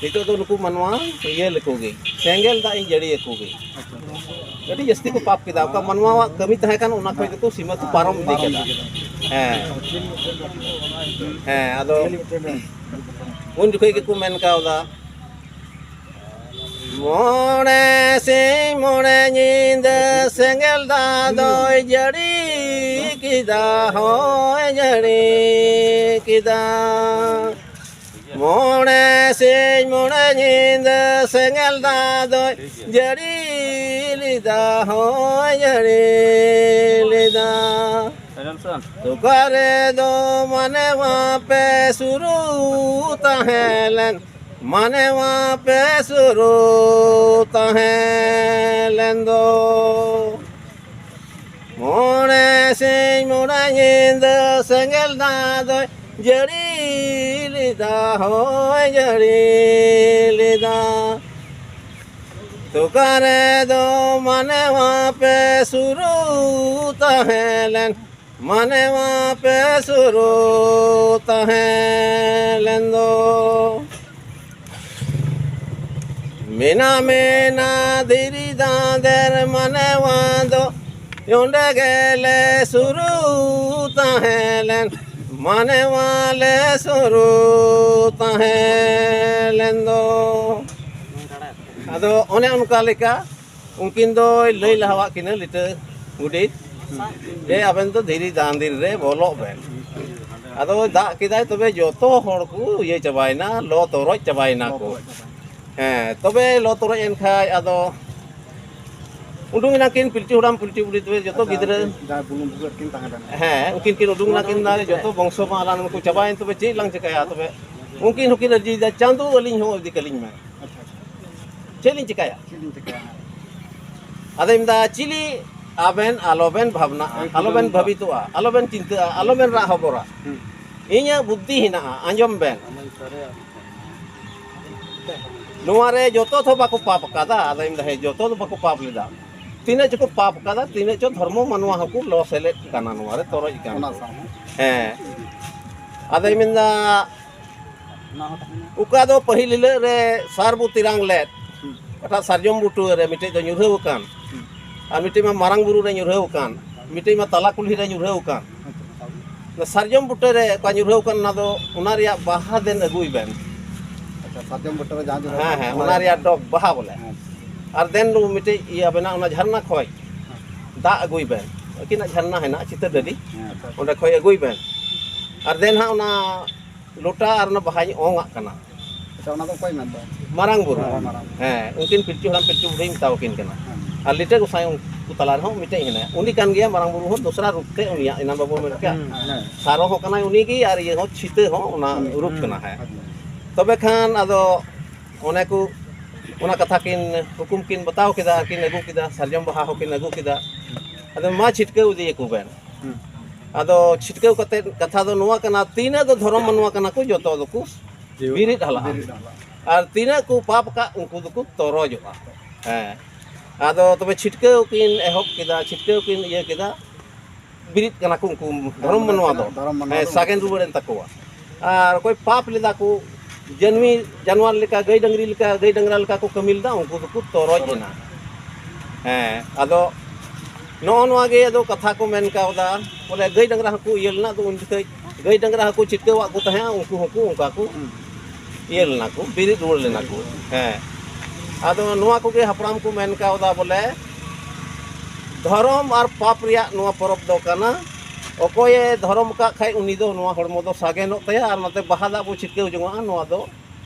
ᱱᱤᱛᱚᱜ ᱫᱚ ᱱᱩᱠᱩ ᱢᱟᱱᱣᱟ ᱤᱭᱟᱹ ᱞᱮᱠᱚ ᱜᱮ, ᱥᱮᱸᱜᱮᱞ ᱫᱟᱜ ᱤᱧ ᱡᱟᱹᱲᱤ ᱟᱠᱚ ᱜᱮ᱾ ᱟᱹᱰᱤ ᱡᱟᱹᱥᱛᱤ ᱠᱚ ᱯᱟᱯ ᱠᱮᱫᱟ᱾ ᱚᱠᱟ ᱢᱟᱱᱣᱟᱣᱟᱜ ᱠᱟᱹᱢᱤ ᱛᱟᱦᱮᱸ ᱠᱟᱱ, ᱚᱱᱟ ᱠᱷᱚᱡ ᱜᱮᱠᱚ ᱥᱤᱢᱟᱹ ᱠᱚ ᱯᱟᱨᱚᱢ ᱤᱫᱤ ᱠᱮᱫᱟ᱾ ᱦᱮᱸ, ᱦᱮᱸ, ᱟᱫᱚ ᱩᱱ ᱡᱚᱠᱷᱚᱡ ᱜᱮᱠᱚ ᱢᱮᱱ ᱠᱟᱣᱫᱟ, ᱢᱚᱬᱮ ᱥᱤᱧ ᱢᱚᱬᱮ ᱧᱤᱫᱟᱹ ᱥᱮᱸᱜᱮᱞ ᱫᱟᱜ ᱫᱚᱭ ᱡᱟᱹᱲᱤ ᱠᱮᱫᱟ, ᱦᱚᱭ ᱡᱟᱹᱲᱤ ᱠᱮᱫᱟ᱾ ᱢᱚᱬᱮ ᱥᱤᱧ ᱢᱚᱬᱮ ᱧᱤᱫᱟᱹ ᱥᱮᱸᱜᱮᱞ ᱫᱟᱜ ᱫᱚᱭ ᱡᱟᱹᱲᱤ ᱞᱮᱫᱟ, ᱦᱚᱭ ᱡᱟᱹᱲᱤ ᱞᱮᱫᱟ᱾ ᱚᱠᱟ ᱨᱮᱫᱚ ᱢᱟᱱᱮ ᱢᱟ ᱯᱮ ᱥᱩᱨᱩ ᱛᱟᱦᱮᱸ ᱞᱮᱱ, ᱢᱟᱱᱮ ᱢᱟ ᱯᱮ ᱥᱩᱨᱩ ᱛᱟᱦᱮᱸ ᱞᱮᱱ ᱫᱚ᱾ ᱢᱚᱬᱮ ᱥᱤᱧ ᱢᱚᱬᱮ ᱧᱤᱫᱟᱹ ᱥᱮᱸᱜᱮᱞ ᱫᱟᱜ ᱫᱚᱭ ᱡᱟᱹᱲᱤ ᱞᱮᱫᱟ, ᱦᱚᱭ ᱡᱟᱹᱲᱤ ᱞᱮᱫᱟ᱾ ᱛᱚᱠᱟ ᱨᱮᱫᱚ ᱢᱟᱱᱮ ᱢᱟ ᱯᱮ ᱥᱩᱨᱩ ᱛᱟᱦᱮᱸ ᱞᱮᱱ, ᱢᱟᱱᱮ ᱢᱟ ᱯᱮ ᱥᱩᱨᱩ ᱛᱟᱦᱮᱸ ᱞᱮᱱ ᱫᱚ᱾ ᱢᱮᱱᱟ ᱢᱮᱱᱟ ᱫᱷᱤᱨᱤ ᱫᱟᱸᱫᱮᱨ ᱢᱟᱱᱮᱣᱟ ᱫᱚ ᱚᱸᱰᱮ ᱜᱮᱞᱮ ᱥᱩᱨᱩ ᱛᱟᱦᱮᱸ ᱞᱮᱱ, ᱢᱟᱱᱮᱣᱟ ᱞᱮ ᱥᱩᱨᱩ ᱛᱟᱦᱮᱸ ᱞᱮᱱ ᱫᱚ᱾ ᱟᱫᱚ ᱚᱱᱮ ᱚᱱᱠᱟ ᱞᱮᱠᱟ ᱩᱱᱠᱤᱱ ᱫᱚᱭ ᱞᱟᱹᱭ ᱞᱟᱦᱟᱣᱟᱫ ᱠᱤᱱᱟᱹ ᱞᱤᱴᱟᱹ ᱜᱚᱰᱮᱛ, ᱡᱮ ᱟᱵᱮᱱ ᱫᱚ ᱫᱷᱤᱨᱤ ᱫᱟᱸᱫᱤᱨ ᱨᱮ ᱵᱚᱞᱚᱜ ᱵᱮᱱ᱾ ᱟᱫᱚ ᱫᱟᱜ ᱠᱮᱫᱟᱭ, ᱛᱚᱵᱮ ᱡᱚᱛᱚ ᱦᱚᱲ ᱠᱚ ᱤᱭᱟᱹ ᱪᱟᱵᱟᱭᱮᱱᱟ, ᱞᱚ ᱛᱚᱨᱚᱡ ᱪᱟᱵᱟᱭᱮᱱᱟ ᱠᱚ᱾ ᱦᱮᱸ, ᱛᱚᱵᱮ ᱞᱚ ᱛᱚᱨᱚᱡ ᱮᱱ ᱠᱷᱟᱡ ᱟᱫᱚ ᱩᱰᱩᱝ ᱮᱱᱟ ᱠᱤᱱ ᱯᱤᱞᱪᱩ ᱦᱟᱲᱟᱢ ᱯᱤᱞᱪᱩ ᱵᱩᱲᱦᱤ, ᱛᱚᱵᱮ ᱡᱚᱛᱚ ᱜᱤᱫᱽᱨᱟᱹ᱾ ᱡᱟᱦᱟᱸᱭ ᱵᱩᱞᱩᱝ ᱵᱷᱩᱜᱟᱹᱜ ᱠᱤᱱ ᱛᱟᱦᱮᱸ ᱞᱮᱱᱟ᱾ ᱦᱮᱸ, ᱩᱱᱠᱤᱱ ᱠᱤᱱ ᱩᱰᱩᱝ ᱮᱱᱟ ᱠᱤᱱ, ᱡᱚᱛᱚ ᱵᱚᱝᱥᱚ ᱢᱟ ᱟᱞᱟᱝ ᱠᱚ ᱪᱟᱵᱟᱭᱮᱱ, ᱛᱚᱵᱮ ᱪᱮᱫ ᱞᱟᱝ ᱪᱤᱠᱟᱹᱭᱟ? ᱛᱚᱵᱮ ᱩᱱᱠᱤᱱ ᱦᱚᱸᱠᱤᱱ ᱟᱹᱨᱡᱤᱭᱮᱫᱟ, "ᱪᱟᱸᱫᱳ, ᱟᱹᱞᱤᱧ ᱦᱚᱸ ᱤᱫᱤ ᱠᱟᱹᱞᱤᱧ ᱢᱮ, ᱪᱮᱫ ᱞᱤᱧ ᱪᱤᱠᱟᱹᱭᱟ?" ᱪᱮᱫ ᱞᱤᱧ ᱪᱤᱠᱟᱹᱭᱟ? ᱟᱫᱚᱭ ᱢᱮᱱᱫᱟ, "ᱪᱤᱞᱤ ᱟᱵᱮᱱ ᱟᱞᱚᱵᱮᱱ ᱵᱷᱟᱵᱽᱱᱟᱜᱼᱟ, ᱟᱞᱚᱵᱮᱱ ᱵᱷᱟᱹᱵᱤᱛᱚᱜᱼᱟ, ᱟᱞᱚᱵᱮᱱ ᱪᱤᱱᱛᱟᱹᱜᱼᱟ, ᱟᱞᱚᱵᱮᱱ ᱨᱟᱜ ᱦᱚᱵᱚᱨᱟ᱾ ᱦᱩᱸ᱾ ᱤᱧᱟᱹᱜ ᱵᱩᱫᱽᱫᱷᱤ ᱦᱮᱱᱟᱜᱼᱟ, ᱟᱸᱡᱚᱢ ᱵᱮᱱ᱾ ᱱᱚᱣᱟ ᱨᱮ ᱡᱚᱛᱚ ᱫᱚ ᱵᱟᱠᱚ ᱯᱟᱯ ᱠᱟᱫᱟ?" ᱟᱫᱚᱭ ᱢᱮᱱᱫᱟ, "ᱦᱮᱸ, ᱡᱚᱛᱚ ᱫᱚ ᱵᱟᱠᱚ ᱯᱟᱯ ᱞᱮᱫᱟ᱾ ᱛᱤᱱᱟᱹᱜ ᱪᱚᱠᱚ ᱯᱟᱯ ᱠᱟᱫᱟ, ᱛᱤᱱᱟᱹᱜ ᱪᱚ ᱫᱷᱚᱨᱢᱚ ᱢᱟᱱᱣᱟ ᱦᱚᱸᱠᱚ ᱞᱚ ᱥᱮᱞᱮᱫ ᱠᱟᱱᱟ ᱱᱚᱣᱟ ᱨᱮ, ᱛᱚᱨᱚᱡ ᱠᱟᱱᱟ ᱠᱚ᱾" ᱦᱮᱸ᱾ ᱟᱫᱚᱭ ᱢᱮᱱᱫᱟ, ᱚᱠᱟ ᱫᱚ ᱯᱟᱹᱦᱤᱞ ᱦᱤᱞᱳᱜ ᱨᱮ ᱥᱟᱨ ᱵᱚ ᱛᱮᱨᱟᱝ ᱞᱮᱫ, ᱚᱠᱟᱴᱟᱜ ᱥᱟᱨᱡᱚᱢ ᱵᱩᱴᱟᱹ ᱨᱮ ᱢᱤᱫᱴᱮᱡ ᱫᱚ ᱧᱩᱨᱦᱟᱹᱣ ᱟᱠᱟᱱ, ᱟᱨ ᱢᱤᱫᱴᱮᱡ ᱢᱟ ᱢᱟᱨᱟᱝ ᱵᱩᱨᱩ ᱨᱮ ᱧᱩᱨᱦᱟᱹᱣ ᱟᱠᱟᱱ, ᱢᱤᱫᱴᱮᱡ ᱢᱟ ᱛᱟᱞᱟ ᱠᱩᱞᱦᱤ ᱨᱮ ᱧᱩᱨᱦᱟᱹᱣ ᱟᱠᱟᱱ᱾ ᱚᱱᱟ ᱥᱟᱨᱡᱚᱢ ᱵᱩᱴᱟᱹ ᱨᱮ ᱚᱠᱟ ᱧᱩᱨᱦᱟᱹᱣ ᱟᱠᱟᱱ, ᱚᱱᱟ ᱫᱚ, ᱚᱱᱟ ᱨᱮᱭᱟᱜ ᱵᱟᱦᱟ ᱫᱮᱱ ᱟᱹᱜᱩᱭ ᱵᱮᱱ᱾ ᱟᱪᱪᱷᱟ, ᱥᱟᱨᱡᱚᱢ ᱵᱩᱴᱟᱹ ᱨᱮ ᱡᱟᱦᱟᱸ ᱧᱩᱨᱦᱟᱹᱣ ᱦᱮᱸ, ᱟᱠᱟᱱ, ᱦᱮᱸ, ᱚᱱᱟ ᱚᱱᱟ ᱨᱮᱭᱟᱜ ᱰᱚᱜᱽ ᱵᱟᱦᱟ ᱵᱚᱞᱮ᱾ ᱦᱮᱸ᱾ ᱟᱨ ᱫᱮᱱ ᱫᱚ ᱢᱤᱫᱴᱮᱡ ᱤᱭᱟᱹ ᱟᱵᱮᱱᱟᱜ ᱚᱱᱟ ᱡᱷᱟᱨᱱᱟ ᱠᱷᱚᱡ ᱫᱟᱜ ᱟᱹᱜᱩᱭ ᱵᱮᱱ᱾ ᱟᱹᱠᱤᱱᱟᱜ ᱡᱷᱟᱨᱱᱟ ᱦᱮᱱᱟᱜᱼᱟ, ᱪᱤᱛᱟᱹ ᱰᱟᱹᱰᱤ, ᱦᱮᱸ, ᱟᱪᱪᱷᱟ᱾ ᱚᱸᱰᱮ ᱠᱷᱚᱡ ᱟᱹᱜᱩᱭ ᱵᱮᱱ᱾ ᱟᱨ ᱫᱮᱱ ᱦᱟᱸᱜ ᱚᱱᱟ ᱞᱚᱴᱟ ᱟᱨ ᱚᱱᱟ ᱵᱟᱦᱟᱧ ᱚᱝ ᱟᱜ ᱠᱟᱱᱟ᱾ ᱟᱪᱪᱷᱟ, ᱚᱱᱟ ᱫᱚ ᱚᱠᱚᱭ ᱢᱮᱱᱫᱟ? ᱢᱟᱨᱟᱝ ᱵᱩᱨᱩ᱾ ᱦᱮᱸ, ᱢᱟᱨᱟᱝ ᱵᱩᱨᱩ᱾ ᱦᱮᱸ, ᱩᱱᱠᱤᱱ ᱯᱤᱞᱪᱩ ᱦᱟᱲᱟᱢ ᱯᱤᱞᱪᱩ ᱵᱩᱲᱦᱤᱧ ᱢᱮᱛᱟ ᱟᱹᱠᱤᱱ ᱠᱟᱱᱟ᱾ ᱦᱮᱸ᱾ ᱟᱨ ᱞᱤᱴᱟᱹ ᱜᱚᱸᱥᱟᱭ ᱩᱱᱠᱩ ᱛᱟᱞᱟ ᱨᱮᱦᱚᱸ ᱢᱤᱫᱴᱮᱡ ᱦᱮᱱᱟᱭᱟ᱾ ᱩᱱᱤ ᱠᱟᱱ ᱜᱮᱭᱟ ᱢᱟᱨᱟᱝ ᱵᱩᱨᱩ ᱦᱚᱸ, ᱫᱚᱥᱨᱟ ᱨᱩᱯ ᱛᱮ ᱩᱱᱤᱭᱟᱜ ᱮᱱᱟᱝ ᱵᱟᱵᱚ ᱢᱮᱱ ᱠᱮᱫ᱾ ᱦᱮᱸ, ᱦᱮᱸ᱾ ᱥᱟᱨᱚ ᱦᱚᱸ ᱠᱟᱱᱟᱭ ᱩᱱᱤ ᱜᱮ, ᱟᱨ ᱤᱭᱟᱹ ᱦᱚᱸ ᱪᱷᱤᱛᱟᱹ ᱦᱚᱸ ᱚᱱᱟ ᱦᱩᱸ, ᱨᱩᱯ ᱦᱩᱸ, ᱠᱟᱱᱟ᱾ ᱦᱮᱸ᱾ ᱦᱩᱸ᱾ ᱛᱚᱵᱮ ᱠᱷᱟᱱ ᱟᱫᱚ ᱚᱱᱮ ᱠᱚ ᱚᱱᱟ ᱠᱟᱛᱷᱟ ᱠᱤᱱ ᱦᱩᱠᱩᱢ ᱠᱤᱱ ᱵᱟᱛᱟᱣ ᱠᱮᱫᱟ, ᱟᱨ ᱠᱤᱱ ᱟᱹᱜᱩ ᱠᱮᱫᱟ, ᱥᱟᱨᱡᱚᱢ ᱵᱟᱦᱟ ᱦᱚᱸᱠᱤᱱ ᱟᱹᱜᱩ ᱠᱮᱫᱟ᱾ ᱟᱫᱚ ᱢᱟ ᱪᱷᱤᱴᱠᱟᱹᱣ ᱤᱫᱤᱭᱟᱠᱚ ᱵᱮᱱ᱾ ᱦᱩᱸ᱾ ᱟᱫᱚ ᱪᱷᱤᱴᱠᱟᱹᱣ ᱠᱟᱛᱮ ᱠᱟᱛᱷᱟ ᱫᱚ ᱱᱚᱣᱟ ᱠᱟᱱᱟ, ᱛᱤᱱᱟᱹᱜ ᱫᱚ ᱫᱷᱚᱨᱚᱢ ᱢᱟᱱᱣᱟ ᱠᱟᱱᱟ ᱠᱚ, ᱡᱚᱛᱚ ᱫᱚᱠᱚ ᱵᱤᱨᱤᱫ ᱦᱟᱞᱟᱜᱼᱟ᱾ ᱵᱤᱨᱤᱫ ᱦᱟᱞᱟᱜᱼᱟ᱾ ᱟᱨ ᱛᱤᱱᱟᱹᱜ ᱠᱚ ᱯᱟᱯ ᱟᱠᱟᱫ, ᱩᱱᱠᱩ ᱫᱚᱠᱚ ᱛᱚᱨᱚᱡᱚᱜᱼᱟ᱾ ᱦᱮᱸ᱾ ᱟᱫᱚ ᱛᱚᱵᱮ ᱪᱷᱤᱴᱠᱟᱹᱣ ᱠᱤᱱ ᱮᱦᱚᱵ ᱠᱮᱫᱟ, ᱪᱷᱤᱴᱠᱟᱹᱣ ᱠᱤᱱ ᱤᱭᱟᱹ ᱠᱮᱫᱟ, ᱵᱤᱨᱤᱫ ᱠᱟᱱᱟ ᱠᱚ ᱩᱱᱠᱩ ᱫᱷᱚᱨᱚᱢ ᱢᱟᱱᱣᱟ ᱫᱚ᱾ ᱫᱷᱚᱨᱚᱢ ᱢᱟᱱᱣᱟ ᱦᱮᱸ, ᱫᱚ ᱥᱟᱜᱮᱱ ᱨᱩᱣᱟᱹᱲᱮᱱ ᱛᱟᱠᱚᱣᱟ᱾ ᱟᱨ ᱚᱠᱚᱭ ᱯᱟᱯ ᱞᱮᱫᱟ ᱠᱚ, ᱡᱟᱹᱱᱢᱤ ᱡᱟᱱᱣᱟᱨ ᱞᱮᱠᱟ, ᱜᱟᱹᱭ ᱰᱟᱹᱝᱨᱤ ᱞᱮᱠᱟ, ᱜᱟᱹᱭ ᱰᱟᱝᱨᱟ ᱞᱮᱠᱟ ᱠᱚ ᱠᱟᱹᱢᱤ ᱞᱮᱫᱟ, ᱩᱱᱠᱩ ᱫᱚᱠᱚ ᱛᱚᱨᱚᱡ ᱮᱱᱟ᱾ ᱦᱮᱸ, ᱟᱫᱚ ᱱᱚᱜᱼᱚ ᱱᱚᱣᱟ ᱜᱮ ᱟᱫᱚ ᱠᱟᱛᱷᱟ ᱠᱚ ᱢᱮᱱ ᱠᱟᱣᱫᱟ, ᱵᱚᱞᱮ ᱜᱟᱹᱭ ᱰᱟᱝᱨᱟ ᱦᱚᱸᱠᱚ ᱤᱭᱟᱹ ᱞᱮᱱᱟ, ᱟᱫᱚ ᱩᱱ ᱡᱚᱠᱷᱚᱡ ᱜᱟᱹᱭ ᱰᱟᱝᱨᱟ ᱦᱚᱸᱠᱚ ᱪᱷᱤᱴᱠᱟᱹᱣᱟᱜ ᱠᱚ ᱛᱟᱦᱮᱸᱜᱼᱟ, ᱩᱱᱠᱩ ᱦᱚᱸᱠᱚ ᱚᱱᱠᱟ ᱠᱚ ᱦᱩᱸ᱾ ᱤᱭᱟᱹ ᱞᱮᱱᱟ ᱠᱚ, ᱵᱤᱨᱤᱫ ᱨᱩᱣᱟᱹᱲ ᱞᱮᱱᱟ ᱠᱚ᱾ ᱦᱮᱸ, ᱟᱫᱚ ᱱᱚᱣᱟ ᱠᱚᱜᱮ ᱦᱟᱯᱲᱟᱢ ᱠᱚ ᱢᱮᱱ ᱠᱟᱣᱫᱟ, ᱵᱚᱞᱮ ᱫᱷᱚᱨᱚᱢ ᱟᱨ ᱯᱟᱯ ᱨᱮᱭᱟᱜ ᱱᱚᱣᱟ ᱯᱚᱨᱚᱵᱽ ᱫᱚ ᱠᱟᱱᱟ᱾ ᱚᱠᱚᱭᱮ ᱫᱷᱚᱨᱚᱢ ᱟᱠᱟᱫ ᱠᱷᱟᱡ, ᱩᱱᱤ ᱫᱚ ᱱᱚᱣᱟ ᱦᱚᱲᱢᱚ ᱫᱚ ᱥᱟᱜᱮᱱᱚᱜ ᱛᱟᱭᱟ, ᱟᱨ ᱱᱚᱛᱮ ᱵᱟᱦᱟ ᱫᱟᱜ ᱵᱚ ᱪᱷᱤᱴᱠᱟᱹᱣ ᱡᱚᱝᱟᱜᱼᱟ, ᱱᱚᱣᱟ ᱫᱚ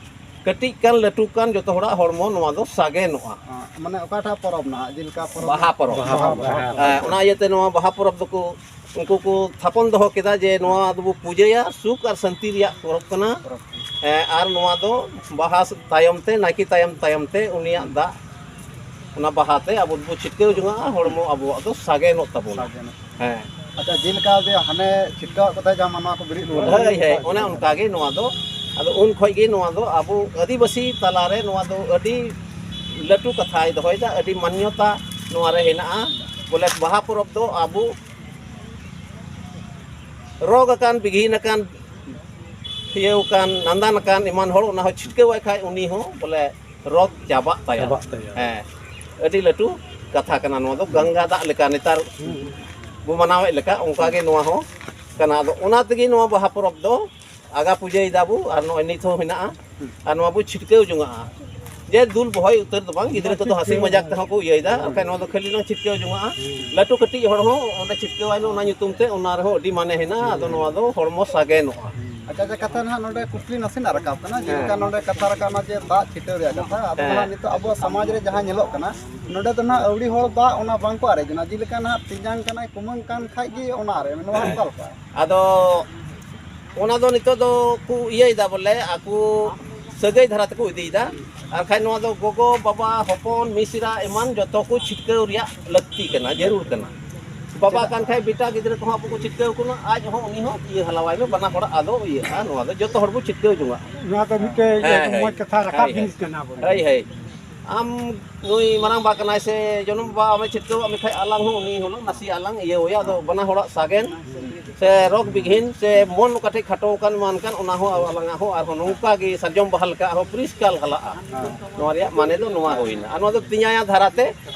ᱠᱟᱹᱴᱤᱡ ᱠᱟᱱ ᱞᱟᱹᱴᱩ ᱠᱟᱱ ᱡᱚᱛᱚ ᱦᱚᱲᱟᱜ ᱦᱚᱲᱢᱚ ᱱᱚᱣᱟ ᱫᱚ ᱥᱟᱜᱮᱱᱚᱜᱼᱟ᱾ ᱢᱟᱱᱮ ᱚᱠᱟᱴᱟᱜ ᱯᱚᱨᱚᱵᱽ ᱱᱟᱦᱟᱜ, ᱡᱮᱞᱮᱠᱟ ᱯᱚᱨᱚᱵᱽ ᱵᱟᱦᱟ ᱱᱟᱦᱟᱜ? ᱯᱚᱨᱚᱵᱽ᱾ ᱵᱟᱦᱟ ᱯᱚᱨᱚᱵᱽ᱾ ᱦᱮᱸ, ᱚᱱᱟ ᱤᱭᱟᱹᱛᱮ ᱱᱚᱣᱟ ᱵᱟᱦᱟ ᱯᱚᱨᱚᱵᱽ ᱫᱚᱠᱚ, ᱩᱱᱠᱩ ᱠᱚ ᱛᱷᱟᱯᱚᱱ ᱫᱚᱦᱚ ᱠᱮᱫᱟ ᱡᱮ ᱱᱚᱣᱟ ᱫᱚᱵᱚ ᱯᱩᱡᱟᱹᱭᱟ ᱥᱩᱠ ᱟᱨ ᱥᱟᱱᱛᱤ ᱨᱮᱭᱟᱜ ᱯᱚᱨᱚᱵᱽ ᱠᱟᱱᱟ᱾ ᱯᱚᱨᱚᱵᱽ᱾ ᱦᱮᱸ, ᱟᱨ ᱱᱚᱣᱟ ᱫᱚ ᱵᱟᱦᱟ ᱛᱟᱭᱚᱢ ᱛᱮ, ᱱᱟᱭᱠᱮ ᱛᱟᱭᱚᱢ ᱛᱟᱭᱚᱢ ᱛᱮ ᱩᱱᱤᱭᱟᱜ ᱫᱟᱜ, ᱚᱱᱟ ᱵᱟᱦᱟ ᱛᱮ ᱟᱵᱚ ᱫᱚᱵᱚ ᱪᱷᱤᱴᱠᱟᱹᱣ ᱡᱚᱝᱟᱜᱼᱟ, ᱦᱚᱲᱢᱚ ᱟᱵᱚᱣᱟᱜ ᱫᱚ ᱥᱟᱜᱮᱱᱚᱜ ᱛᱟᱵᱚᱱᱟ᱾ ᱥᱟᱜᱮᱱᱚᱜ᱾ ᱦᱮᱸ᱾ ᱟᱪᱪᱷᱟ, ᱡᱮᱞᱮᱠᱟ ᱡᱮ ᱦᱟᱱᱮ ᱪᱷᱤᱴᱠᱟᱹᱣᱟᱜ ᱠᱚ ᱛᱟᱦᱮᱸ ᱡᱟᱦᱟᱸ ᱢᱟᱱᱣᱟ ᱠᱚ ᱵᱤᱨᱤᱫ ᱨᱩᱣᱟᱹᱲ ᱦᱳᱭ, ᱦᱳᱭ, ᱚᱱᱮ ᱚᱱᱠᱟ ᱜᱮ ᱱᱚᱣᱟ ᱫᱚ᱾ ᱟᱫᱚ ᱩᱱ ᱠᱷᱚᱡ ᱜᱮ ᱱᱚᱣᱟ ᱫᱚ ᱟᱵᱚ ᱟᱹᱫᱤᱵᱟᱹᱥᱤ ᱛᱟᱞᱟ ᱨᱮ ᱱᱚᱣᱟ ᱫᱚ ᱟᱹᱰᱤ ᱞᱟᱹᱴᱩ ᱠᱟᱛᱷᱟᱭ ᱫᱚᱦᱚᱭᱮᱫᱟ, ᱟᱹᱰᱤ ᱢᱟᱱᱱᱚᱛᱟ ᱱᱚᱣᱟ ᱨᱮ ᱦᱮᱱᱟᱜᱼᱟ᱾ ᱵᱚᱞᱮ ᱵᱟᱦᱟ ᱯᱚᱨᱚᱵᱽ ᱫᱚ ᱟᱵᱚ ᱨᱳᱜᱽ ᱟᱠᱟᱱ, ᱵᱤᱜᱷᱤᱱ ᱟᱠᱟᱱ, ᱤᱭᱟᱹᱣ ᱠᱟᱱ, ᱱᱟᱸᱫᱟᱱ ᱟᱠᱟᱱ ᱮᱢᱟᱱ ᱦᱚᱲ ᱚᱱᱟ ᱦᱚᱸ ᱪᱷᱤᱴᱠᱟᱹᱣᱟᱭ ᱠᱷᱟᱡ ᱩᱱᱤ ᱦᱚᱸ ᱵᱚᱞᱮ ᱨᱳᱜᱽ ᱪᱟᱵᱟᱜ ᱛᱟᱭᱟ᱾ ᱪᱟᱵᱟᱜ ᱛᱟᱭᱟ᱾ ᱦᱮᱸ, ᱟᱹᱰᱤ ᱞᱟᱹᱴᱩ ᱠᱟᱛᱷᱟ ᱠᱟᱱᱟ ᱱᱚᱣᱟ ᱫᱚ᱾ ᱜᱟᱝᱜᱟ ᱫᱟᱜ ᱞᱮᱠᱟ ᱱᱮᱛᱟᱨ ᱵᱚ ᱢᱟᱱᱟᱣᱮᱫ ᱞᱮᱠᱟ, ᱚᱱᱠᱟ ᱜᱮ ᱱᱚᱣᱟ ᱦᱚᱸ ᱠᱟᱱᱟ᱾ ᱟᱫᱚ ᱚᱱᱟ ᱛᱮᱜᱮ ᱱᱚᱣᱟ ᱵᱟᱦᱟ ᱯᱚᱨᱚᱵᱽ ᱫᱚ ᱟᱜᱟ ᱯᱩᱡᱟᱹᱭ ᱫᱟᱵᱚ ᱟᱨ ᱱᱚᱜᱼᱚᱭ ᱱᱤᱛ ᱦᱚᱸ ᱦᱮᱱᱟᱜᱼᱟ᱾ ᱟᱨ ᱱᱚᱣᱟ ᱵᱚ ᱪᱷᱤᱴᱠᱟᱹᱣ ᱡᱚᱝᱟᱜᱼᱟ᱾ ᱡᱮ ᱫᱩᱞ ᱵᱚᱦᱚᱭ ᱩᱛᱟᱹᱨ ᱫᱚ ᱵᱟᱝ, ᱜᱤᱫᱽᱨᱟᱹ ᱠᱚᱫᱚ ᱦᱟᱹᱥᱤ ᱢᱟᱡᱟᱠ ᱛᱮᱦᱚᱸ ᱠᱚ ᱤᱭᱟᱹᱭᱮᱫᱟ, ᱟᱨ ᱠᱷᱟᱡ ᱱᱚᱣᱟ ᱫᱚ ᱠᱷᱟᱹᱞᱤ ᱞᱟᱝ ᱪᱷᱤᱴᱠᱟᱹᱣ ᱡᱚᱝᱟᱜᱼᱟ᱾ ᱞᱟᱹᱴᱩ ᱠᱟᱹᱴᱤᱡ ᱦᱚᱲ ᱦᱚᱸ ᱚᱸᱰᱮ ᱪᱷᱤᱴᱠᱟᱹᱣᱟᱭ ᱢᱮ ᱚᱱᱟ ᱧᱩᱛᱩᱢ ᱛᱮ, ᱚᱱᱟ ᱨᱮᱦᱚᱸ ᱟᱹᱰᱤ ᱢᱟᱱᱮ ᱦᱮᱱᱟᱜᱼᱟ᱾ ᱟᱫᱚ ᱱᱚᱣᱟ ᱫᱚ ᱦᱚᱲᱢᱚ ᱥᱟᱜᱮᱱᱚᱜᱼᱟ᱾ ᱟᱪᱪᱷᱟ, ᱟᱪᱪᱷᱟ, ᱠᱟᱛᱷᱟ ᱱᱚᱰᱮ ᱠᱩᱠᱞᱤ ᱱᱟᱥᱮᱱᱟᱜ ᱨᱟᱠᱟᱵ ᱠᱟᱱᱟ, ᱡᱮᱞᱮᱠᱟ ᱦᱮᱸ᱾ ᱱᱚᱰᱮ ᱠᱟᱛᱷᱟ ᱨᱟᱠᱟᱵ ᱮᱱᱟ ᱡᱮ ᱫᱟᱜ ᱪᱷᱤᱴᱟᱹᱣ ᱨᱮᱭᱟᱜ ᱠᱟᱛᱷᱟ, ᱟᱫᱚ ᱦᱮᱸ᱾ ᱱᱟᱦᱟᱜ ᱱᱤᱛᱚᱜ ᱟᱵᱚᱣᱟᱜ ᱥᱚᱢᱟᱡᱽ ᱨᱮ ᱡᱟᱦᱟᱸ ᱧᱮᱞᱚᱜ ᱠᱟᱱᱟ, ᱱᱚᱰᱮ ᱫᱚ ᱱᱟᱦᱟᱜ ᱟᱹᱣᱲᱤ ᱦᱚᱲ ᱫᱟᱜ ᱚᱱᱟ ᱵᱟᱝ ᱠᱚ ᱟᱨᱮᱡ ᱮᱱᱟ, ᱡᱮᱞᱮᱠᱟ ᱱᱟᱦᱟᱜ ᱛᱮᱧᱟᱝ ᱠᱟᱱᱟᱭ, ᱠᱩᱢᱟᱹᱝ ᱠᱟᱱ ᱠᱷᱟᱡ ᱜᱮ ᱚᱱᱟ ᱟᱨᱮᱡ ᱢᱮ, ᱱᱚᱣᱟ ᱚᱠᱟ ᱞᱮᱠᱟ? ᱟᱫᱚ ᱚᱱᱟ ᱫᱚ ᱱᱤᱛᱚᱜ ᱫᱚ ᱠᱚ ᱤᱭᱟᱹᱭᱮᱫᱟ ᱵᱚᱞᱮ, ᱟᱠᱚ ᱥᱟᱹᱜᱟᱹᱭ ᱫᱷᱟᱨᱟ ᱛᱮᱠᱚ ᱤᱫᱤᱭᱮᱫᱟ᱾ ᱟᱨ ᱠᱷᱟᱡ ᱱᱚᱣᱟ ᱫᱚ ᱜᱚᱜᱚ, ᱵᱟᱵᱟ, ᱦᱚᱯᱚᱱ, ᱢᱤᱥᱨᱟ ᱮᱢᱟᱱ ᱡᱚᱛᱚ ᱠᱚ ᱪᱷᱤᱴᱠᱟᱹᱣ ᱨᱮᱭᱟᱜ ᱞᱟᱹᱠᱛᱤ ᱠᱟᱱᱟ, ᱡᱟᱹᱨᱩᱲ ᱠᱟᱱᱟ᱾ ᱵᱟᱵᱟ ᱪᱮᱫᱟᱜ? ᱠᱟᱱ ᱠᱷᱟᱡ ᱵᱮᱴᱟ ᱜᱤᱫᱽᱨᱟᱹ ᱠᱚᱦᱚᱸ ᱟᱵᱚ ᱠᱚ ᱪᱷᱤᱴᱠᱟᱹᱣ ᱠᱚ ᱢᱟ, ᱟᱡ ᱦᱚᱸ ᱩᱱᱤ ᱦᱚᱸ ᱤᱭᱟᱹ ᱦᱟᱞᱟᱣᱟᱭ ᱢᱮ, ᱵᱟᱱᱟ ᱦᱚᱲᱟᱜ ᱟᱫᱚ ᱤᱭᱟᱹᱜᱼᱟ᱾ ᱱᱚᱣᱟ ᱫᱚ ᱡᱚᱛᱚ ᱦᱚᱲ ᱵᱚ ᱪᱷᱤᱴᱠᱟᱹᱣ ᱡᱚᱝᱟᱜᱼᱟ᱾ ᱱᱚᱣᱟ ᱫᱚ ᱢᱤᱫᱴᱮᱡ ᱦᱮᱸ, ᱦᱮᱸ᱾ ᱢᱚᱡᱽ ᱠᱟᱛᱷᱟ ᱨᱟᱠᱟᱵ ᱦᱳᱭ, ᱦᱳᱭ᱾ ᱡᱤᱱᱤᱥ ᱠᱟᱱᱟ ᱵᱚᱞᱮ᱾ ᱦᱳᱭ, ᱦᱳᱭ᱾ ᱟᱢ ᱱᱩᱭ ᱢᱟᱨᱟᱝ ᱵᱟ ᱠᱟᱱᱟᱭ ᱥᱮ ᱡᱚᱱᱚᱢ ᱵᱟ ᱟᱢᱮ ᱪᱷᱤᱴᱠᱟᱹᱣᱟᱜ ᱢᱮ ᱠᱷᱟᱡ, ᱟᱞᱟᱝ ᱦᱚᱸ ᱩᱱᱤ ᱦᱚᱸ ᱱᱟᱥᱮᱭᱟᱜ ᱞᱟᱝ ᱤᱭᱟᱹᱣ ᱟᱭᱟ᱾ ᱟᱫᱚ ᱵᱟᱱᱟ ᱦᱚᱲᱟᱜ ᱥᱟᱜᱮᱱ ᱥᱮ ᱨᱳᱜᱽ ᱵᱤᱜᱷᱤᱱ ᱥᱮ ᱢᱚᱱ ᱚᱠᱟ ᱴᱷᱮᱡ ᱠᱷᱟᱴᱚ ᱟᱠᱟᱱ ᱮᱢᱟᱱ ᱠᱟᱱ, ᱚᱱᱟ ᱦᱚᱸ ᱟᱞᱟᱝᱟᱜ ᱦᱚᱸ ᱟᱨᱦᱚᱸ ᱱᱚᱝᱠᱟ ᱜᱮ ᱥᱟᱨᱡᱚᱢ ᱵᱟᱦᱟ ᱞᱮᱠᱟ ᱟᱨᱦᱚᱸ ᱯᱚᱨᱤᱥᱠᱟᱨ ᱦᱟᱞᱟᱜᱼᱟ᱾ ᱱᱚᱣᱟ ᱨᱮᱭᱟᱜ ᱢᱟᱱᱮ ᱫᱚ ᱱᱚᱣᱟ ᱦᱩᱭᱱᱟ᱾ ᱟᱨ ᱱᱚᱣᱟ ᱫᱚ ᱛᱮᱧᱟᱭᱟ ᱫᱷᱟᱨᱟ ᱛᱮ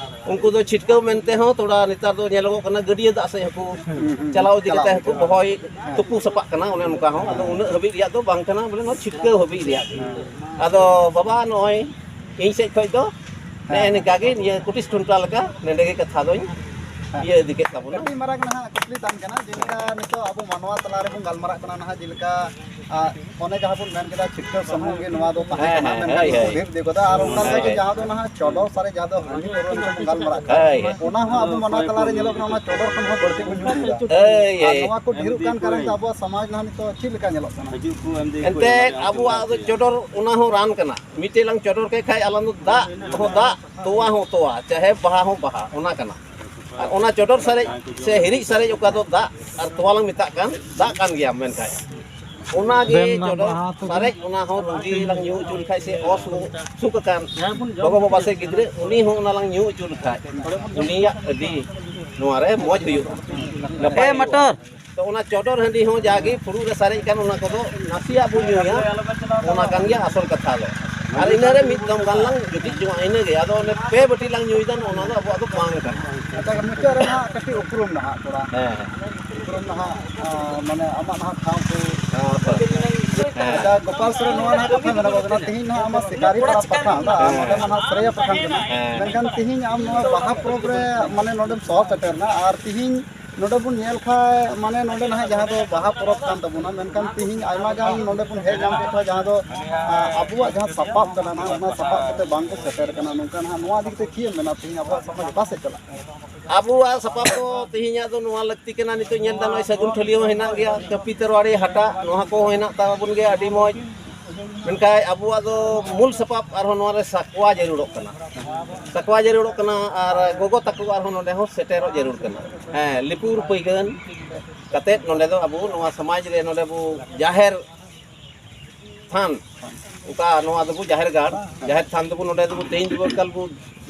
ᱩᱱᱠᱩ ᱫᱚ ᱪᱷᱤᱴᱠᱟᱹᱣ ᱢᱮᱱᱛᱮ ᱦᱚᱸ ᱛᱷᱚᱲᱟ ᱱᱮᱛᱟᱨ ᱫᱚ ᱧᱮᱞᱚᱜᱚᱜ ᱠᱟᱱᱟ, ᱜᱟᱹᱰᱭᱟᱹ ᱫᱟᱜ ᱥᱮᱫ ᱦᱚᱸᱠᱚ ᱦᱩᱸ, ᱦᱩᱸ, ᱪᱟᱞᱟᱣ ᱤᱫᱤ ᱪᱟᱞᱟᱣ ᱠᱟᱛᱮ ᱦᱚᱸᱠᱚ ᱤᱫᱤᱜᱼᱟ᱾ ᱵᱚᱦᱚᱭ ᱦᱮᱸ᱾ ᱛᱩᱯᱩ ᱥᱟᱯᱟᱜ ᱠᱟᱱᱟ, ᱚᱱᱮ ᱚᱱᱠᱟ ᱦᱚᱸ᱾ ᱟᱫᱚ ᱩᱱᱟᱹᱜ ᱦᱟᱹᱵᱤᱡ ᱨᱮᱭᱟᱜ ᱫᱚ ᱵᱟᱝ ᱠᱟᱱᱟ, ᱵᱚᱞᱮ ᱱᱚᱣᱟ ᱪᱷᱤᱴᱠᱟᱹᱣ ᱦᱟᱹᱵᱤᱡ ᱨᱮᱭᱟᱜ ᱜᱮ᱾ ᱦᱮᱸ᱾ ᱟᱫᱚ ᱵᱟᱵᱟ, ᱱᱚᱜᱼᱚᱭ ᱤᱧ ᱥᱮᱫ ᱠᱷᱚᱡ ᱫᱚ ᱱᱮᱜᱼᱮ ᱦᱮᱸ᱾ ᱱᱤᱝᱠᱟ ᱜᱮ, ᱱᱤᱭᱟᱹ ᱠᱩᱴᱤᱥ ᱴᱷᱩᱱᱴᱟ ᱞᱮᱠᱟ ᱱᱚᱸᱰᱮ ᱜᱮ ᱠᱟᱛᱷᱟ ᱫᱚᱧ ᱦᱮᱸ᱾ ᱤᱭᱟᱹ ᱤᱫᱤ ᱠᱮᱫ ᱛᱟᱵᱚᱱᱟ᱾ ᱟᱹᱰᱤ ᱢᱟᱨᱟᱝ ᱱᱟᱦᱟᱜ ᱠᱩᱠᱞᱤ ᱛᱟᱦᱮᱱ ᱠᱟᱱᱟ, ᱡᱮᱞᱮᱠᱟ ᱱᱤᱛᱚᱜ ᱟᱵᱚ ᱢᱟᱱᱣᱟ ᱛᱟᱞᱟ ᱨᱮᱵᱚᱱ ᱜᱟᱞᱢᱟᱨᱟᱜ ᱠᱟᱱᱟ ᱱᱟᱦᱟᱜ, ᱡᱮᱞᱮᱠᱟ, ᱟ, ᱚᱱᱮ ᱡᱟᱦᱟᱸ ᱵᱚᱱ ᱢᱮᱱ ᱠᱮᱫᱟ, ᱪᱷᱤᱴᱠᱟᱹᱣ ᱥᱩᱢᱩᱝ ᱜᱮ ᱱᱚᱣᱟ ᱫᱚ ᱛᱟᱦᱮᱸ ᱦᱮᱸ, ᱠᱟᱱᱟ, ᱦᱮᱸ, ᱢᱮᱱᱠᱷᱟᱱ ᱦᱳᱭ, ᱱᱤᱛᱚᱜ ᱦᱳᱭ᱾ ᱰᱷᱮᱨ ᱤᱫᱤ ᱠᱟᱫᱟ᱾ ᱟᱨ ᱚᱱᱠᱟ ᱦᱳᱭ, ᱞᱮᱠᱟᱛᱮ ᱦᱳᱭ᱾ ᱡᱟᱦᱟᱸ ᱫᱚ ᱱᱟᱦᱟᱜ ᱪᱚᱰᱚᱨ ᱥᱟᱨᱮᱡ, ᱡᱟᱦᱟᱸ ᱫᱚ ᱦᱟᱺᱰᱤ ᱯᱟᱹᱣᱨᱟᱹ ᱱᱤᱛᱚᱜ ᱵᱚᱱ ᱜᱟᱞᱢᱟᱨᱟᱜ ᱠᱟᱱᱟ, ᱦᱳᱭ, ᱦᱳᱭ᱾ ᱚᱱᱟ ᱦᱚᱸ ᱟᱵᱚ ᱢᱟᱱᱣᱟ ᱛᱟᱞᱟ ᱨᱮ ᱧᱮᱞᱚᱜ ᱠᱟᱱᱟ, ᱚᱱᱟ ᱪᱚᱰᱚᱨ ᱠᱷᱚᱱ ᱦᱚᱸ ᱵᱟᱹᱲᱛᱤ ᱵᱚᱱ ᱧᱩ ᱤᱫᱤᱭᱮᱫᱟ᱾ ᱦᱳᱭ, ᱟᱨ ᱦᱳᱭ᱾ ᱱᱚᱣᱟ ᱠᱚ ᱰᱷᱮᱨᱚᱜ ᱠᱟᱱ ᱠᱟᱨᱚᱱ ᱛᱮ ᱟᱵᱚᱣᱟᱜ ᱥᱚᱢᱟᱡᱽ ᱱᱟᱦᱟᱜ ᱱᱤᱛᱚᱜ ᱪᱮᱫ ᱞᱮᱠᱟ ᱧᱮᱞᱚᱜ ᱠᱟᱱᱟ? ᱮᱱᱛᱮᱫ ᱟᱵᱚᱣᱟᱜ ᱫᱚ ᱪᱚᱰᱚᱨ ᱚᱱᱟ ᱦᱚᱸ ᱨᱟᱱ ᱠᱟᱱᱟ᱾ ᱢᱤᱫᱴᱮᱡ ᱞᱟᱝ ᱪᱚᱰᱚᱨ ᱠᱮᱫ ᱠᱷᱟᱡ ᱟᱞᱟᱝ ᱫᱚ ᱫᱟᱜ ᱦᱚᱸ ᱫᱟᱜ, ᱛᱚᱣᱟ ᱦᱚᱸ ᱛᱚᱣᱟ, ᱪᱟᱦᱮ ᱵᱟᱦᱟ ᱦᱚᱸ ᱵᱟᱦᱟ, ᱚᱱᱟ ᱠᱟᱱᱟ᱾ ᱟᱨ ᱚᱱᱟ ᱪᱚᱰᱚᱨ ᱥᱟᱨᱮᱡ ᱥᱮ ᱦᱤᱨᱤᱡ ᱥᱟᱨᱮᱡ ᱚᱠᱟ ᱫᱚ ᱫᱟᱜ ᱟᱨ ᱛᱚᱣᱟ ᱞᱟᱝ ᱢᱮᱛᱟᱜ ᱠᱟᱱ, ᱫᱟᱜ ᱠᱟᱱ ᱜᱮᱭᱟ ᱢᱮᱱᱠᱷᱟᱱ ᱚᱱᱟ ᱜᱮ ᱫᱮᱱ ᱢᱟ ᱪᱚᱰᱚᱨ ᱵᱟᱦᱟ ᱛᱚᱵᱮ᱾ ᱥᱟᱨᱮᱡ, ᱚᱱᱟ ᱦᱚᱸ ᱨᱩᱜᱤ ᱞᱟᱝ ᱧᱩ ᱦᱚᱪᱚ ᱞᱮᱠᱷᱟᱡ ᱥᱮ ᱚᱥᱩᱠ ᱟᱠᱟᱱ ᱜᱚᱜᱚ ᱵᱟᱵᱟ ᱥᱮ ᱜᱤᱫᱽᱨᱟᱹ, ᱩᱱᱤ ᱦᱚᱸ ᱚᱱᱟ ᱞᱟᱝ ᱧᱩ ᱦᱚᱪᱚ ᱞᱮᱠᱷᱟᱡ ᱩᱱᱤᱭᱟᱜ ᱟᱹᱰᱤ ᱱᱚᱣᱟ ᱨᱮ ᱢᱚᱡᱽ ᱦᱩᱭᱩᱜᱼᱟ, ᱱᱟᱯᱟᱭ ᱮ ᱦᱩᱭᱩᱜᱼᱟ᱾ ᱢᱟᱴᱚᱨ᱾ ᱛᱚ ᱚᱱᱟ ᱪᱚᱰᱚᱨ ᱦᱟᱺᱰᱤ ᱦᱚᱸ ᱡᱟᱜᱮ ᱯᱷᱩᱲᱩᱜ ᱨᱮ ᱥᱟᱨᱮᱡ ᱠᱟᱱ ᱚᱱᱟ ᱠᱚᱫᱚ ᱱᱟᱥᱮᱭᱟᱜ ᱵᱚᱱ ᱧᱩᱭᱟ, ᱚᱱᱟ ᱠᱟᱱ ᱜᱮᱭᱟ ᱟᱥᱚᱞ ᱠᱟᱛᱷᱟ ᱫᱚ᱾ ᱟᱨ ᱤᱱᱟᱹ ᱨᱮ ᱢᱤᱫ ᱫᱚᱢ ᱜᱟᱱ ᱞᱟᱝ ᱡᱩᱴᱤᱡ ᱡᱚᱝᱟ, ᱤᱱᱟᱹᱜᱮ᱾ ᱟᱫᱚ ᱚᱱᱮ ᱯᱮ ᱵᱟᱹᱴᱤ ᱞᱟᱝ ᱧᱩᱭᱮᱫᱟ, ᱚᱱᱟ ᱫᱚ ᱟᱵᱚᱣᱟᱜ ᱫᱚ ᱵᱟᱝ ᱠᱟᱱᱟ᱾ ᱟᱪᱪᱷᱟ, ᱢᱩᱪᱟᱹᱫ ᱨᱮ ᱱᱟᱦᱟᱜ ᱠᱟᱹᱴᱤᱡ ᱩᱯᱨᱩᱢ ᱱᱟᱦᱟᱜ ᱛᱷᱚᱲᱟ᱾ ᱦᱮᱸ, ᱦᱮᱸ᱾ ᱩᱯᱨᱩᱢ ᱱᱟᱦᱟᱜ, ᱟᱸ, ᱢᱟᱱᱮ ᱟᱢᱟᱜ ᱱᱟᱦᱟᱜ ᱴᱷᱟᱶ ᱠᱚ᱾ ᱦᱮᱸ, ᱦᱮᱸ᱾ ᱟᱪᱪᱷᱟ, ᱜᱳᱯᱟᱞ ᱥᱚᱨᱮᱱ ᱱᱚᱣᱟ ᱱᱟᱦᱟᱜ ᱠᱟᱛᱷᱟ ᱢᱮᱱᱚᱜᱚᱜ ᱠᱟᱱᱟ, ᱛᱮᱦᱮᱧ ᱱᱟᱦᱟᱜ ᱟᱢᱟᱜ ᱥᱤᱠᱟᱨᱤ ᱯᱟᱲᱟ ᱯᱟᱴᱷᱟ, ᱦᱮᱸ, ᱱᱚᱰᱮ ᱢᱟ ᱱᱟᱦᱟᱜ ᱥᱟᱹᱨᱟᱹᱭᱟ ᱯᱨᱚᱠᱷᱚᱸᱰ ᱠᱟᱱᱟ᱾ ᱦᱮᱸ᱾ ᱢᱮᱱᱠᱷᱟᱱ ᱛᱮᱦᱮᱧ ᱟᱢ ᱱᱚᱣᱟ ᱵᱟᱦᱟ ᱯᱚᱨᱚᱵᱽ ᱨᱮ ᱢᱟᱱᱮ ᱱᱚᱰᱮᱢ ᱥᱚᱦᱚᱨ ᱥᱮᱴᱮᱨ ᱮᱱᱟ, ᱟᱨ ᱛᱮᱦᱮᱧ ᱱᱚᱰᱮ ᱵᱚᱱ ᱧᱮᱞ ᱠᱷᱟᱡ, ᱢᱟᱱᱮ ᱱᱚᱰᱮ ᱱᱟᱦᱟᱜ ᱡᱟᱦᱟᱸ ᱫᱚ ᱵᱟᱦᱟ ᱯᱚᱨᱚᱵᱽ ᱠᱟᱱ ᱛᱟᱵᱚᱱᱟ, ᱢᱮᱱᱠᱷᱟᱱ ᱛᱮᱦᱮᱧ ᱟᱭᱢᱟ ᱜᱟᱱ ᱱᱚᱰᱮ ᱵᱚᱱ ᱦᱮᱡ ᱧᱟᱢ ᱠᱮᱫ ᱠᱚᱣᱟ, ᱡᱟᱦᱟᱸ ᱫᱚ, ᱟ, ᱟᱵᱚᱣᱟᱜ ᱡᱟᱦᱟᱸ ᱥᱟᱯᱟᱵ ᱠᱟᱱᱟ ᱱᱟᱦᱟᱜ, ᱚᱱᱟ ᱥᱟᱯᱟᱵ ᱠᱟᱛᱮ ᱵᱟᱝ ᱠᱚ ᱥᱮᱴᱮᱨ ᱠᱟᱱᱟ᱾ ᱱᱚᱝᱠᱟ ᱱᱟᱦᱟᱜ ᱱᱚᱣᱟ ᱤᱫᱤ ᱠᱟᱛᱮ ᱪᱮᱫ ᱮᱢ ᱢᱮᱱᱟ, ᱛᱮᱦᱮᱧ ᱟᱵᱚᱣᱟᱜ ᱥᱚᱢᱟᱡᱽ ᱚᱠᱟ ᱥᱮᱫ ᱪᱟᱞᱟᱜ ᱠᱟᱱᱟ? ᱟᱵᱚᱣᱟᱜ ᱥᱟᱯᱟᱵ ᱫᱚ ᱛᱮᱦᱮᱧᱟᱜ ᱫᱚ ᱱᱚᱣᱟ ᱞᱟᱹᱠᱛᱤ ᱠᱟᱱᱟ᱾ ᱱᱤᱛᱚᱜ ᱧᱮᱞ ᱫᱟ, ᱱᱚᱜᱼᱚᱭ ᱥᱟᱹᱜᱩᱱ ᱴᱷᱟᱹᱞᱤ ᱦᱚᱸ ᱦᱮᱱᱟᱜ ᱜᱮᱭᱟ, ᱠᱟᱹᱯᱤ, ᱛᱟᱨᱣᱟᱲᱤ, ᱦᱟᱴᱟᱜ, ᱱᱚᱣᱟ ᱠᱚᱦᱚᱸ ᱦᱮᱱᱟᱜ ᱛᱟᱵᱚᱱ ᱜᱮᱭᱟ, ᱟᱹᱰᱤ ᱢᱚᱡᱽ᱾ ᱢᱮᱱᱠᱷᱟᱱ ᱟᱵᱚᱣᱟᱜ ᱫᱚ ᱢᱩᱞ ᱥᱟᱯᱟᱵ ᱟᱨᱦᱚᱸ ᱱᱚᱣᱟ ᱨᱮ ᱥᱟᱠᱣᱟ ᱡᱟᱹᱨᱩᱲᱚᱜ ᱠᱟᱱᱟ᱾ ᱥᱟᱠᱣᱟ ᱡᱟᱹᱨᱩᱲᱚᱜ ᱠᱟᱱᱟ ᱟᱨ ᱜᱚᱜᱚ ᱛᱟᱠᱚ ᱟᱨᱦᱚᱸ ᱱᱚᱰᱮ ᱦᱚᱸ ᱥᱮᱴᱮᱨᱚᱜ ᱡᱟᱹᱨᱩᱲ ᱠᱟᱱᱟ᱾ ᱦᱮᱸ, ᱞᱤᱯᱩᱨ ᱯᱟᱹᱭᱜᱟᱹᱱ ᱠᱟᱛᱮᱫ ᱱᱚᱰᱮ ᱫᱚ ᱟᱵᱚ ᱱᱚᱣᱟ ᱥᱚᱢᱟᱡᱽ ᱨᱮ ᱱᱚᱰᱮ ᱵᱚ ᱡᱟᱦᱮᱨ ᱛᱷᱟᱱ, ᱚᱠᱟ ᱱᱚᱣᱟ ᱫᱚᱵᱚ ᱡᱟᱦᱮᱨ ᱜᱟᱲ, ᱡᱟᱦᱮᱨ ᱛᱷᱟᱱ ᱫᱚᱵᱚ ᱱᱚᱰᱮ ᱫᱚᱵᱚ ᱛᱮᱦᱮᱧ ᱫᱚᱵᱚ ᱮᱠᱟᱞ ᱵᱚ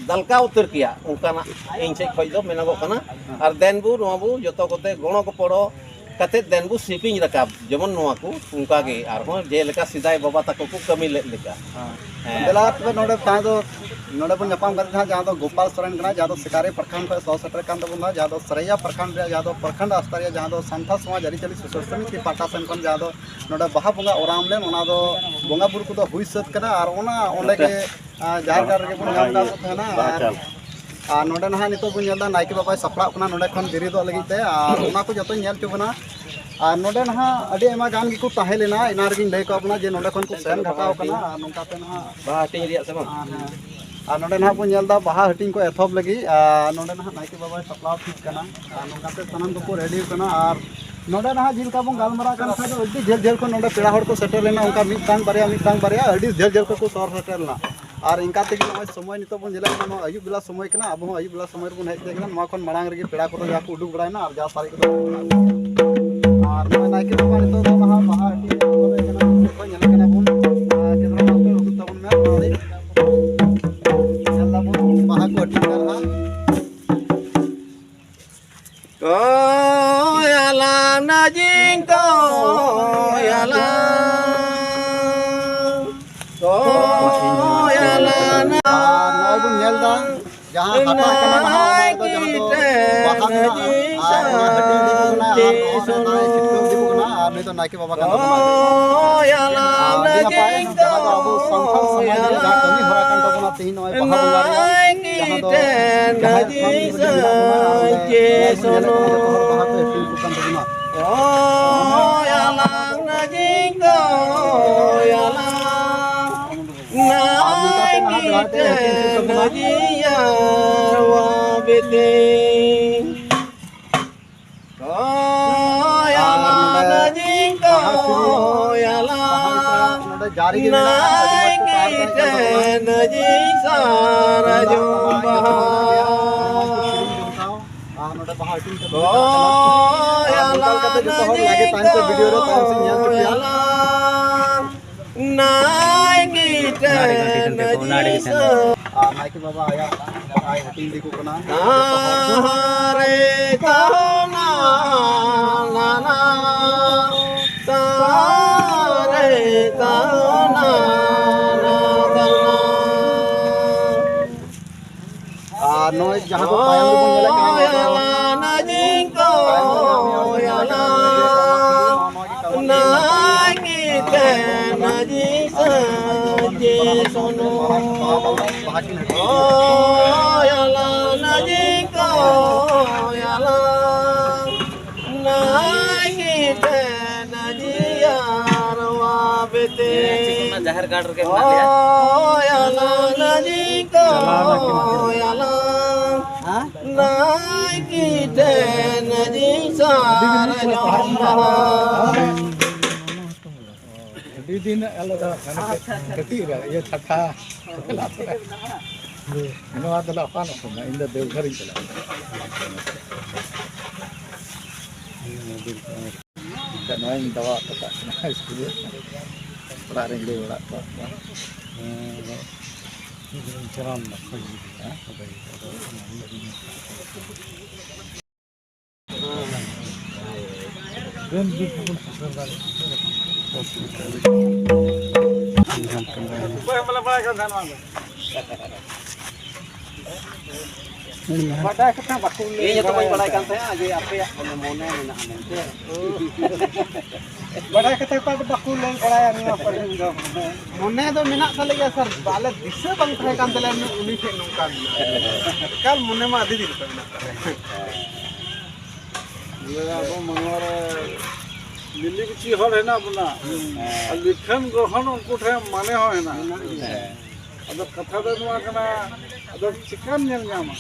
ᱫᱟᱞᱠᱟᱣ ᱩᱛᱟᱹᱨ ᱠᱮᱭᱟ, ᱚᱱᱠᱟᱱᱟᱜ ᱤᱧ ᱥᱮᱫ ᱠᱷᱚᱡ ᱫᱚ ᱢᱮᱱᱚᱜᱚᱜ ᱠᱟᱱᱟ᱾ ᱟᱨ ᱫᱮᱱ ᱵᱚ ᱱᱚᱣᱟ ᱵᱚ ᱡᱚᱛᱚ ᱠᱚᱛᱮ ᱜᱚᱲᱚ ᱜᱚᱯᱚᱲᱚ ᱠᱟᱛᱮᱫ ᱫᱮᱱ ᱵᱚ ᱥᱤᱯᱤᱧ ᱨᱟᱠᱟᱵ, ᱡᱮᱢᱚᱱ ᱱᱚᱣᱟ ᱠᱚ ᱚᱱᱠᱟ ᱜᱮ ᱟᱨᱦᱚᱸ ᱡᱮᱞᱮᱠᱟ ᱥᱮᱫᱟᱭ ᱵᱟᱵᱟ ᱛᱟᱠᱚ ᱠᱚ ᱠᱟᱹᱢᱤ ᱞᱮᱫ ᱞᱮᱠᱟ᱾ ᱦᱮᱸ᱾ ᱦᱮᱸ᱾ ᱫᱮᱞᱟ ᱛᱚᱵᱮ ᱱᱚᱰᱮ ᱛᱟᱦᱮᱸ ᱫᱚ, ᱱᱚᱰᱮ ᱵᱚᱱ ᱧᱟᱯᱟᱢ ᱠᱟᱱᱟ ᱡᱟᱦᱟᱸ, ᱡᱟᱦᱟᱸ ᱫᱚ ᱜᱳᱯᱟᱞ ᱥᱚᱨᱮᱱ ᱠᱟᱱᱟ, ᱡᱟᱦᱟᱸ ᱫᱚ ᱥᱤᱠᱟᱨᱤ ᱯᱨᱚᱠᱷᱚᱸᱰ ᱠᱷᱚᱱ ᱥᱚᱦᱚᱨ ᱥᱮᱴᱮᱨ ᱠᱟᱱ ᱛᱟᱵᱚᱱᱟ, ᱡᱟᱦᱟᱸ ᱫᱚ ᱥᱟᱹᱨᱟᱹᱭᱟ ᱯᱨᱚᱠᱷᱚᱸᱰ ᱨᱮᱭᱟᱜ, ᱡᱟᱦᱟᱸ ᱫᱚ ᱯᱨᱚᱠᱷᱚᱸᱰ ᱥᱛᱚᱨ ᱨᱮᱭᱟᱜ, ᱡᱟᱦᱟᱸ ᱫᱚ ᱥᱟᱱᱛᱟᱲ ᱥᱚᱢᱟᱡᱽ ᱟᱹᱨᱤᱪᱟᱹᱞᱤ ᱥᱩᱥᱟᱹᱨ ᱥᱚᱢᱤᱛᱤ ᱯᱟᱦᱴᱟ ᱥᱮᱱ ᱠᱷᱚᱱ ᱡᱟᱦᱟᱸ ᱫᱚ ᱱᱚᱰᱮ ᱵᱟᱦᱟ ᱵᱚᱸᱜᱟ ᱚᱨᱟᱢ ᱞᱮᱱ, ᱚᱱᱟ ᱫᱚ ᱵᱚᱸᱜᱟ ᱵᱩᱨᱩ ᱠᱚᱫᱚ ᱦᱩᱭ ᱥᱟᱹᱛ ᱠᱟᱱᱟ᱾ ᱟᱨ ᱚᱱᱟ ᱚᱸᱰᱮ ᱜᱮ, ᱟᱸ, ᱡᱟᱦᱮᱨ ᱜᱟᱲ ᱨᱮᱜᱮ ᱵᱚᱱ ᱧᱟᱢ ᱠᱟᱱ ᱛᱟᱦᱮᱱᱟ᱾ ᱵᱟᱦᱟ ᱟᱨ, ᱪᱟᱞ᱾ ᱟᱨ ᱱᱚᱰᱮ ᱱᱟᱦᱟᱜ ᱱᱤᱛᱚᱜ ᱵᱚᱱ ᱧᱮᱞ ᱮᱫᱟ ᱱᱟᱭᱠᱮ ᱵᱟᱵᱟᱭ ᱥᱟᱯᱲᱟᱜ ᱠᱟᱱᱟ ᱱᱚᱰᱮ ᱠᱷᱚᱱ ᱵᱮᱨᱮᱫᱚᱜ ᱞᱟᱹᱜᱤᱫ ᱛᱮ, ᱟᱨ ᱚᱱᱟ ᱠᱚ ᱡᱚᱛᱚᱧ ᱧᱮᱞ ᱦᱚᱪᱚ ᱵᱚᱱᱟ᱾ ᱟᱨ ᱱᱚᱰᱮ ᱱᱟᱦᱟᱜ ᱟᱹᱰᱤ ᱟᱭᱢᱟ ᱜᱟᱱ ᱜᱮᱠᱚ ᱛᱟᱦᱮᱸ ᱞᱮᱱᱟ, ᱮᱱᱟᱝ ᱨᱮᱜᱮᱧ ᱞᱟᱹᱭ ᱠᱟᱜ ᱵᱚᱱᱟ ᱡᱮ ᱱᱚᱰᱮ ᱠᱷᱚᱱ ᱠᱚ ᱥᱮᱱ ᱜᱷᱟᱴᱟᱣ ᱠᱟᱱᱟ᱾ ᱟᱨ ᱱᱚᱝᱠᱟ ᱛᱮ ᱱᱟᱦᱟᱜ ᱵᱟᱦᱟ ᱦᱟᱹᱴᱤᱧ ᱨᱮᱭᱟᱜ ᱥᱮ ᱵᱟᱝ? ᱟᱨ, ᱦᱮᱸ᱾ ᱟᱨ ᱱᱚᱰᱮ ᱱᱟᱦᱟᱜ ᱵᱚᱱ ᱧᱮᱞ ᱮᱫᱟ ᱵᱟᱦᱟ ᱦᱟᱹᱴᱤᱧ ᱠᱚ ᱮᱛᱚᱦᱚᱵ ᱞᱟᱹᱜᱤᱫ, ᱟᱨ ᱱᱚᱰᱮ ᱱᱟᱦᱟᱜ ᱱᱟᱭᱠᱮ ᱵᱟᱵᱟᱭ ᱥᱟᱯᱲᱟᱣ ᱴᱷᱤᱠ ᱠᱟᱱᱟ᱾ ᱟᱨ ᱱᱚᱝᱠᱟ ᱛᱮ ᱥᱟᱱᱟᱢ ᱠᱚᱠᱚ ᱨᱮᱰᱤ ᱠᱟᱱᱟ᱾ ᱟᱨ ᱱᱚᱰᱮ ᱱᱟᱦᱟᱜ ᱡᱮᱞᱮᱠᱟ ᱵᱚᱱ ᱜᱟᱞᱢᱟᱨᱟᱜ ᱠᱟᱱ ᱠᱷᱟᱡ ᱫᱚ ᱟᱹᱰᱤ ᱡᱷᱟᱹᱞ ᱡᱷᱟᱹᱞ ᱠᱷᱚᱱ ᱱᱚᱰᱮ ᱯᱮᱲᱟ ᱦᱚᱲ ᱠᱚ ᱥᱮᱴᱮᱨ ᱞᱮᱱᱟ, ᱚᱱᱠᱟ ᱢᱤᱫᱴᱟᱝ ᱵᱟᱨᱭᱟ, ᱢᱤᱫᱴᱟᱝ ᱵᱟᱨᱭᱟ ᱟᱹᱰᱤ ᱡᱷᱟᱹᱞ ᱡᱷᱟᱹᱞ ᱠᱷᱚᱱ ᱠᱚ ᱥᱚᱦᱚᱨ ᱥᱮᱴᱮᱨ ᱞᱮᱱᱟ᱾ ᱟᱨ ᱤᱱᱠᱟ ᱛᱮᱜᱮ ᱱᱚᱜᱼᱚᱭ ᱥᱚᱢᱚᱭ ᱱᱤᱛᱚᱜ ᱵᱚᱱ ᱧᱮᱞᱮᱫ ᱠᱟᱱᱟ, ᱱᱚᱣᱟ ᱟᱹᱭᱩᱵ ᱵᱮᱞᱟ ᱥᱚᱢᱚᱭ ᱠᱟᱱᱟ, ᱟᱵᱚ ᱦᱚᱸ ᱟᱹᱭᱩᱵ ᱵᱮᱞᱟ ᱥᱚᱢᱚᱭ ᱨᱮᱵᱚᱱ ᱦᱮᱡ ᱛᱟᱦᱮᱸ ᱠᱟᱱᱟ᱾ ᱱᱚᱣᱟ ᱠᱷᱚᱱ ᱢᱟᱲᱟᱝ ᱨᱮᱜᱮ ᱯᱮᱲᱟ ᱠᱚᱫᱚ ᱡᱟ ᱠᱚ ᱩᱰᱩᱠ ᱵᱟᱲᱟᱭᱮᱱᱟ, ᱟᱨ ᱡᱟ ᱥᱟᱨᱮᱡ ᱠᱚᱫᱚ ᱢᱮᱱᱟᱜ ᱠᱚᱣᱟ᱾ ᱟᱨ ᱱᱚᱜᱼᱚᱭ ᱱᱟᱭᱠᱮ ᱵᱟᱵᱟ ᱱᱤᱛᱚᱜ ᱫᱚ ᱱᱟᱦᱟᱜ ᱵᱟᱦᱟ ᱦᱟᱹᱴᱤᱧ ᱮ ᱮᱦᱚᱵᱮᱫ ᱠᱟᱱᱟ, ᱱᱤᱛᱚᱜ ᱠᱷᱚᱱ ᱧᱮᱞᱮᱫ ᱠᱟᱱᱟ ᱵᱚᱱ, ᱟᱨ, camera ᱠᱚ ᱩᱫᱩᱜ ᱛᱟᱵᱚᱱ ᱢᱮ, ᱱᱚᱣᱟ ᱨᱮ ᱧᱮᱞ ᱫᱟᱵᱚᱱ ᱵᱟᱦᱟ ᱠᱚ ᱦᱟᱹᱴᱤᱧ ᱠᱟᱱᱟ ᱱᱟᱦᱟᱜ᱾ ᱠᱚᱭᱟᱞᱟᱱ ᱡᱟᱦᱟᱸ ᱦᱟᱴᱟᱜ ᱠᱟᱱᱟ ᱱᱟᱦᱟᱜ, ᱚᱱᱟ ᱨᱮᱫᱚ ᱡᱟᱦᱟᱸ ᱫᱚ ᱵᱟᱦᱟ ᱢᱮᱱᱟᱜᱼᱟ, ᱟᱨ ᱚᱱᱟ ᱦᱟᱹᱴᱤᱧ ᱤᱫᱤ ᱠᱚ ᱠᱟᱱᱟ, ᱟᱨ ᱱᱚᱜᱼᱚᱭ ᱱᱟᱭ ᱪᱷᱤᱴᱠᱟᱹᱣ ᱤᱫᱤ ᱠᱚ ᱠᱟᱱᱟ, ᱟᱨ ᱱᱩᱭ ᱫᱚ ᱱᱟᱭᱠᱮ ᱵᱟᱵᱟ ᱠᱟᱱ ᱛᱟᱵᱚᱱᱟ᱾ ᱟᱨ ᱟᱹᱰᱤ ᱱᱟᱯᱟᱭ, ᱡᱟᱦᱟᱸ ᱫᱚ ᱟᱵᱚ ᱥᱟᱱᱛᱟᱲ ᱥᱚᱢᱟᱡᱽ ᱨᱮᱭᱟᱜ ᱡᱟᱦᱟᱸ ᱠᱟᱹᱢᱤ ᱦᱚᱨᱟ ᱠᱟᱱ ᱛᱟᱵᱚᱱᱟ, ᱛᱮᱦᱮᱧ ᱱᱚᱜᱼᱚᱭ ᱵᱟᱦᱟ ᱵᱚᱸᱜᱟ ᱨᱮᱭᱟᱜ, ᱡᱟᱦᱟᱸ ᱫᱚ ᱡᱟᱦᱮᱨ ᱛᱷᱟᱱ ᱨᱮ ᱢᱮᱱᱟᱜ ᱵᱚᱱᱟ, ᱟᱨ ᱚᱸᱰᱮ ᱧᱮᱞ ᱧᱮᱞ ᱠᱟᱱᱟ ᱡᱚᱛᱚ ᱦᱚᱲ ᱵᱟᱦᱟ ᱠᱚ ᱦᱟᱹᱴᱤᱧ ᱠᱚ ᱠᱟᱱ ᱛᱟᱵᱚᱱᱟ᱾ ᱟᱨ ᱱᱚᱝᱠᱟ ᱛᱮ ᱱᱟᱦᱟᱜ ᱵᱮᱲᱟ ᱛᱮ ᱦᱟᱹᱴᱤᱧ ᱠᱚ ᱛᱟᱵᱚᱱᱟ᱾ ᱟᱨ ᱱᱚᱰᱮ ᱵᱟᱦᱟ ᱥᱤᱨᱤ, ᱵᱟᱦᱟ ᱞᱮᱠᱟ ᱱᱚᱰᱮ ᱡᱟᱹᱨᱤ ᱜᱮ ᱢᱮᱱᱟᱜᱼᱟ, ᱟᱹᱰᱤ ᱢᱚᱡᱽ ᱠᱚ ᱛᱟᱦᱮᱸ ᱠᱟᱱᱟ᱾ ᱛᱩᱢᱫᱟᱜ ᱴᱟᱢᱟᱠ ᱡᱚᱛᱚ ᱦᱚᱲ ᱟᱹᱰᱤ ᱢᱚᱡᱽ ᱠᱚ ᱥᱮᱨᱮᱧ ᱡᱚᱝ ᱥᱟᱶ᱾ ᱟᱨ ᱱᱚᱰᱮ ᱵᱟᱦᱟ ᱦᱟᱹᱴᱤᱧ ᱠᱚ ᱢᱮᱱᱟᱜ ᱠᱟᱱᱟ᱾ ᱟᱨ ᱱᱚᱝᱠᱟ ᱞᱮᱠᱟᱛᱮ ᱡᱚᱛᱚ ᱦᱚᱲ ᱞᱟᱜᱮ ᱛᱟᱦᱮᱱ ᱯᱮ, ᱵᱷᱤᱰᱤᱭᱳ ᱨᱮ ᱛᱟᱭᱚᱢ ᱥᱮᱫ ᱧᱮᱞ ᱦᱚᱪᱚ ᱯᱮᱭᱟ᱾ ᱱᱟᱭᱠᱮ ᱴᱷᱮᱱ ᱱᱟᱹᱡᱤ ᱥᱟᱹᱡᱤ᱾ ᱟᱨ ᱱᱟᱭᱠᱮ ᱵᱟᱵᱟ ᱟᱭᱟᱜ ᱡᱟᱦᱟᱸᱭ ᱦᱟᱹᱴᱤᱧ ᱫᱤᱠᱩ ᱠᱟᱱᱟ᱾ ᱛᱟᱦᱟᱨᱮ ᱛᱟᱦᱚᱱᱟ ᱱᱟᱱᱟ, ᱛᱟᱦᱟᱨᱮ ᱛᱟᱦᱚᱱᱟ ᱱᱟᱱᱟ᱾ ᱟᱨ ᱱᱚᱜᱼᱚᱭ ᱡᱟᱦᱟᱸ ᱠᱚ ᱛᱟᱭᱚᱢ ᱨᱮᱵᱚᱱ ᱧᱮᱞᱮᱫ ᱠᱟᱱᱟ, ᱱᱚᱣᱟ ᱫᱚ ᱛᱟᱭᱚᱢ ᱨᱮ ᱱᱟᱦᱟᱜ ᱢᱤᱫ ᱦᱚᱲ ᱵᱚᱱ ᱧᱮᱞᱮ ᱠᱟᱱᱟ, ᱱᱚᱣᱟ ᱜᱮ ᱛᱟᱵᱚᱱ ᱱᱟᱭᱠᱮ ᱛᱮ ᱱᱟᱹᱡᱤ ᱥᱟᱹᱡᱤ ᱥᱩᱱᱩᱢ᱾ ᱵᱟᱦᱟ ᱠᱤᱱ ᱦᱟᱹᱴᱤᱧ ᱠᱟᱱᱟ᱾ ᱱᱟᱭᱠᱮ ᱛᱮ ᱱᱟᱹᱡᱤ ᱟᱨᱣᱟ ᱵᱮᱛᱮ᱾ ᱡᱟᱦᱮᱨ ᱜᱟᱲ ᱨᱮᱜᱮ ᱢᱮᱱᱟᱜ ᱞᱮᱭᱟ᱾ ᱱᱟᱹᱡᱤ ᱠᱚ ᱱᱟᱭᱠᱮ ᱴᱷᱮᱱ ᱱᱟᱹᱡᱤ ᱥᱟᱨᱡᱚᱢ ᱵᱟᱦᱟ᱾ ᱟᱹᱰᱤ ᱫᱤᱱ ᱟᱞᱮ ᱫᱚ ᱠᱟᱹᱴᱤᱡ ᱨᱮ ᱤᱭᱟᱹ ᱪᱷᱟᱴᱟ ᱱᱚᱣᱟ ᱫᱚᱞᱮ ᱚᱠᱟ ᱱᱚᱜ ᱠᱟᱱᱟ, ᱤᱧ ᱫᱚ ᱫᱮᱣᱜᱷᱚᱨᱤᱧ ᱪᱟᱞᱟᱜ ᱠᱟᱱᱟ᱾ ᱱᱚᱣᱟᱧ ᱫᱟᱵᱟᱣ ᱦᱚᱴᱚ ᱠᱟᱜ ᱠᱟᱱᱟ ᱥᱠᱩᱞ ᱨᱮ᱾ ᱚᱲᱟᱜ ᱨᱮᱧ ᱞᱟᱹᱭ ᱵᱟᱲᱟ ᱦᱚᱴᱚ ᱠᱟᱜ ᱠᱚᱣᱟ᱾ ᱦᱮᱸ, ᱪᱟᱞᱟᱣ ᱞᱮᱱᱟ᱾ ᱦᱮᱸ? ᱵᱟᱰᱟᱭ ᱠᱟᱛᱷᱟ ᱵᱟᱠᱚ ᱞᱟᱹᱭ ᱤᱧ ᱦᱚᱸᱛᱚ ᱵᱟᱹᱧ ᱵᱟᱲᱟᱭᱟ᱾ ᱵᱟᱲᱟᱭ ᱠᱟᱱ ᱛᱟᱦᱮᱸᱫ ᱡᱮ ᱟᱯᱮᱭᱟᱜ ᱢᱚᱱᱮ ᱢᱚᱱᱮ ᱢᱮᱱᱟᱜᱼᱟ ᱢᱮᱱᱛᱮ᱾ ᱵᱟᱰᱟᱭ ᱠᱟᱛᱷᱟ ᱠᱚ ᱵᱟᱠᱚ ᱞᱟᱹᱭ ᱵᱟᱲᱟᱭᱟ ᱱᱚᱣᱟ ᱠᱚᱨᱮ ᱫᱚ᱾ ᱢᱚᱱᱮ ᱫᱚ ᱢᱮᱱᱟᱜ ᱛᱟᱞᱮ ᱜᱮᱭᱟ ᱥᱟᱨ, ᱟᱞᱮ ᱫᱤᱥᱟᱹ ᱵᱟᱝ ᱛᱟᱦᱮᱸ ᱠᱟᱱ ᱛᱟᱞᱮᱭᱟ ᱩᱱᱤ ᱴᱷᱮᱱ ᱱᱚᱝᱠᱟ ᱢᱮᱱᱟᱜᱼᱟ᱾ ᱮᱠᱟᱞ ᱢᱚᱱᱮ ᱢᱟ ᱟᱹᱰᱤ ᱫᱤᱱ ᱠᱷᱚᱱ ᱢᱮᱱᱟᱜ ᱛᱟᱞᱮᱭᱟ᱾ ᱤᱭᱟᱹ ᱟᱵᱚ ᱢᱟᱱᱣᱟ ᱨᱮ ᱢᱤᱞᱤ ᱵᱤᱪᱤ ᱦᱚᱲ ᱦᱮᱱᱟᱜ ᱵᱚᱱᱟ᱾ ᱟᱨ ᱞᱤᱠᱷᱟᱹᱱ ᱜᱚᱲᱦᱚᱱ ᱩᱱᱠᱩ ᱴᱷᱮᱱ ᱢᱟᱱᱮ ᱦᱚᱸ ᱦᱮᱱᱟᱜᱼᱟ᱾ ᱟᱫᱚ ᱠᱟᱛᱷᱟ ᱫᱚ ᱱᱚᱣᱟ ᱠᱟᱱᱟ, ᱟᱫᱚ ᱪᱤᱠᱟᱢ ᱧᱮᱞ ᱧᱟᱢᱟ?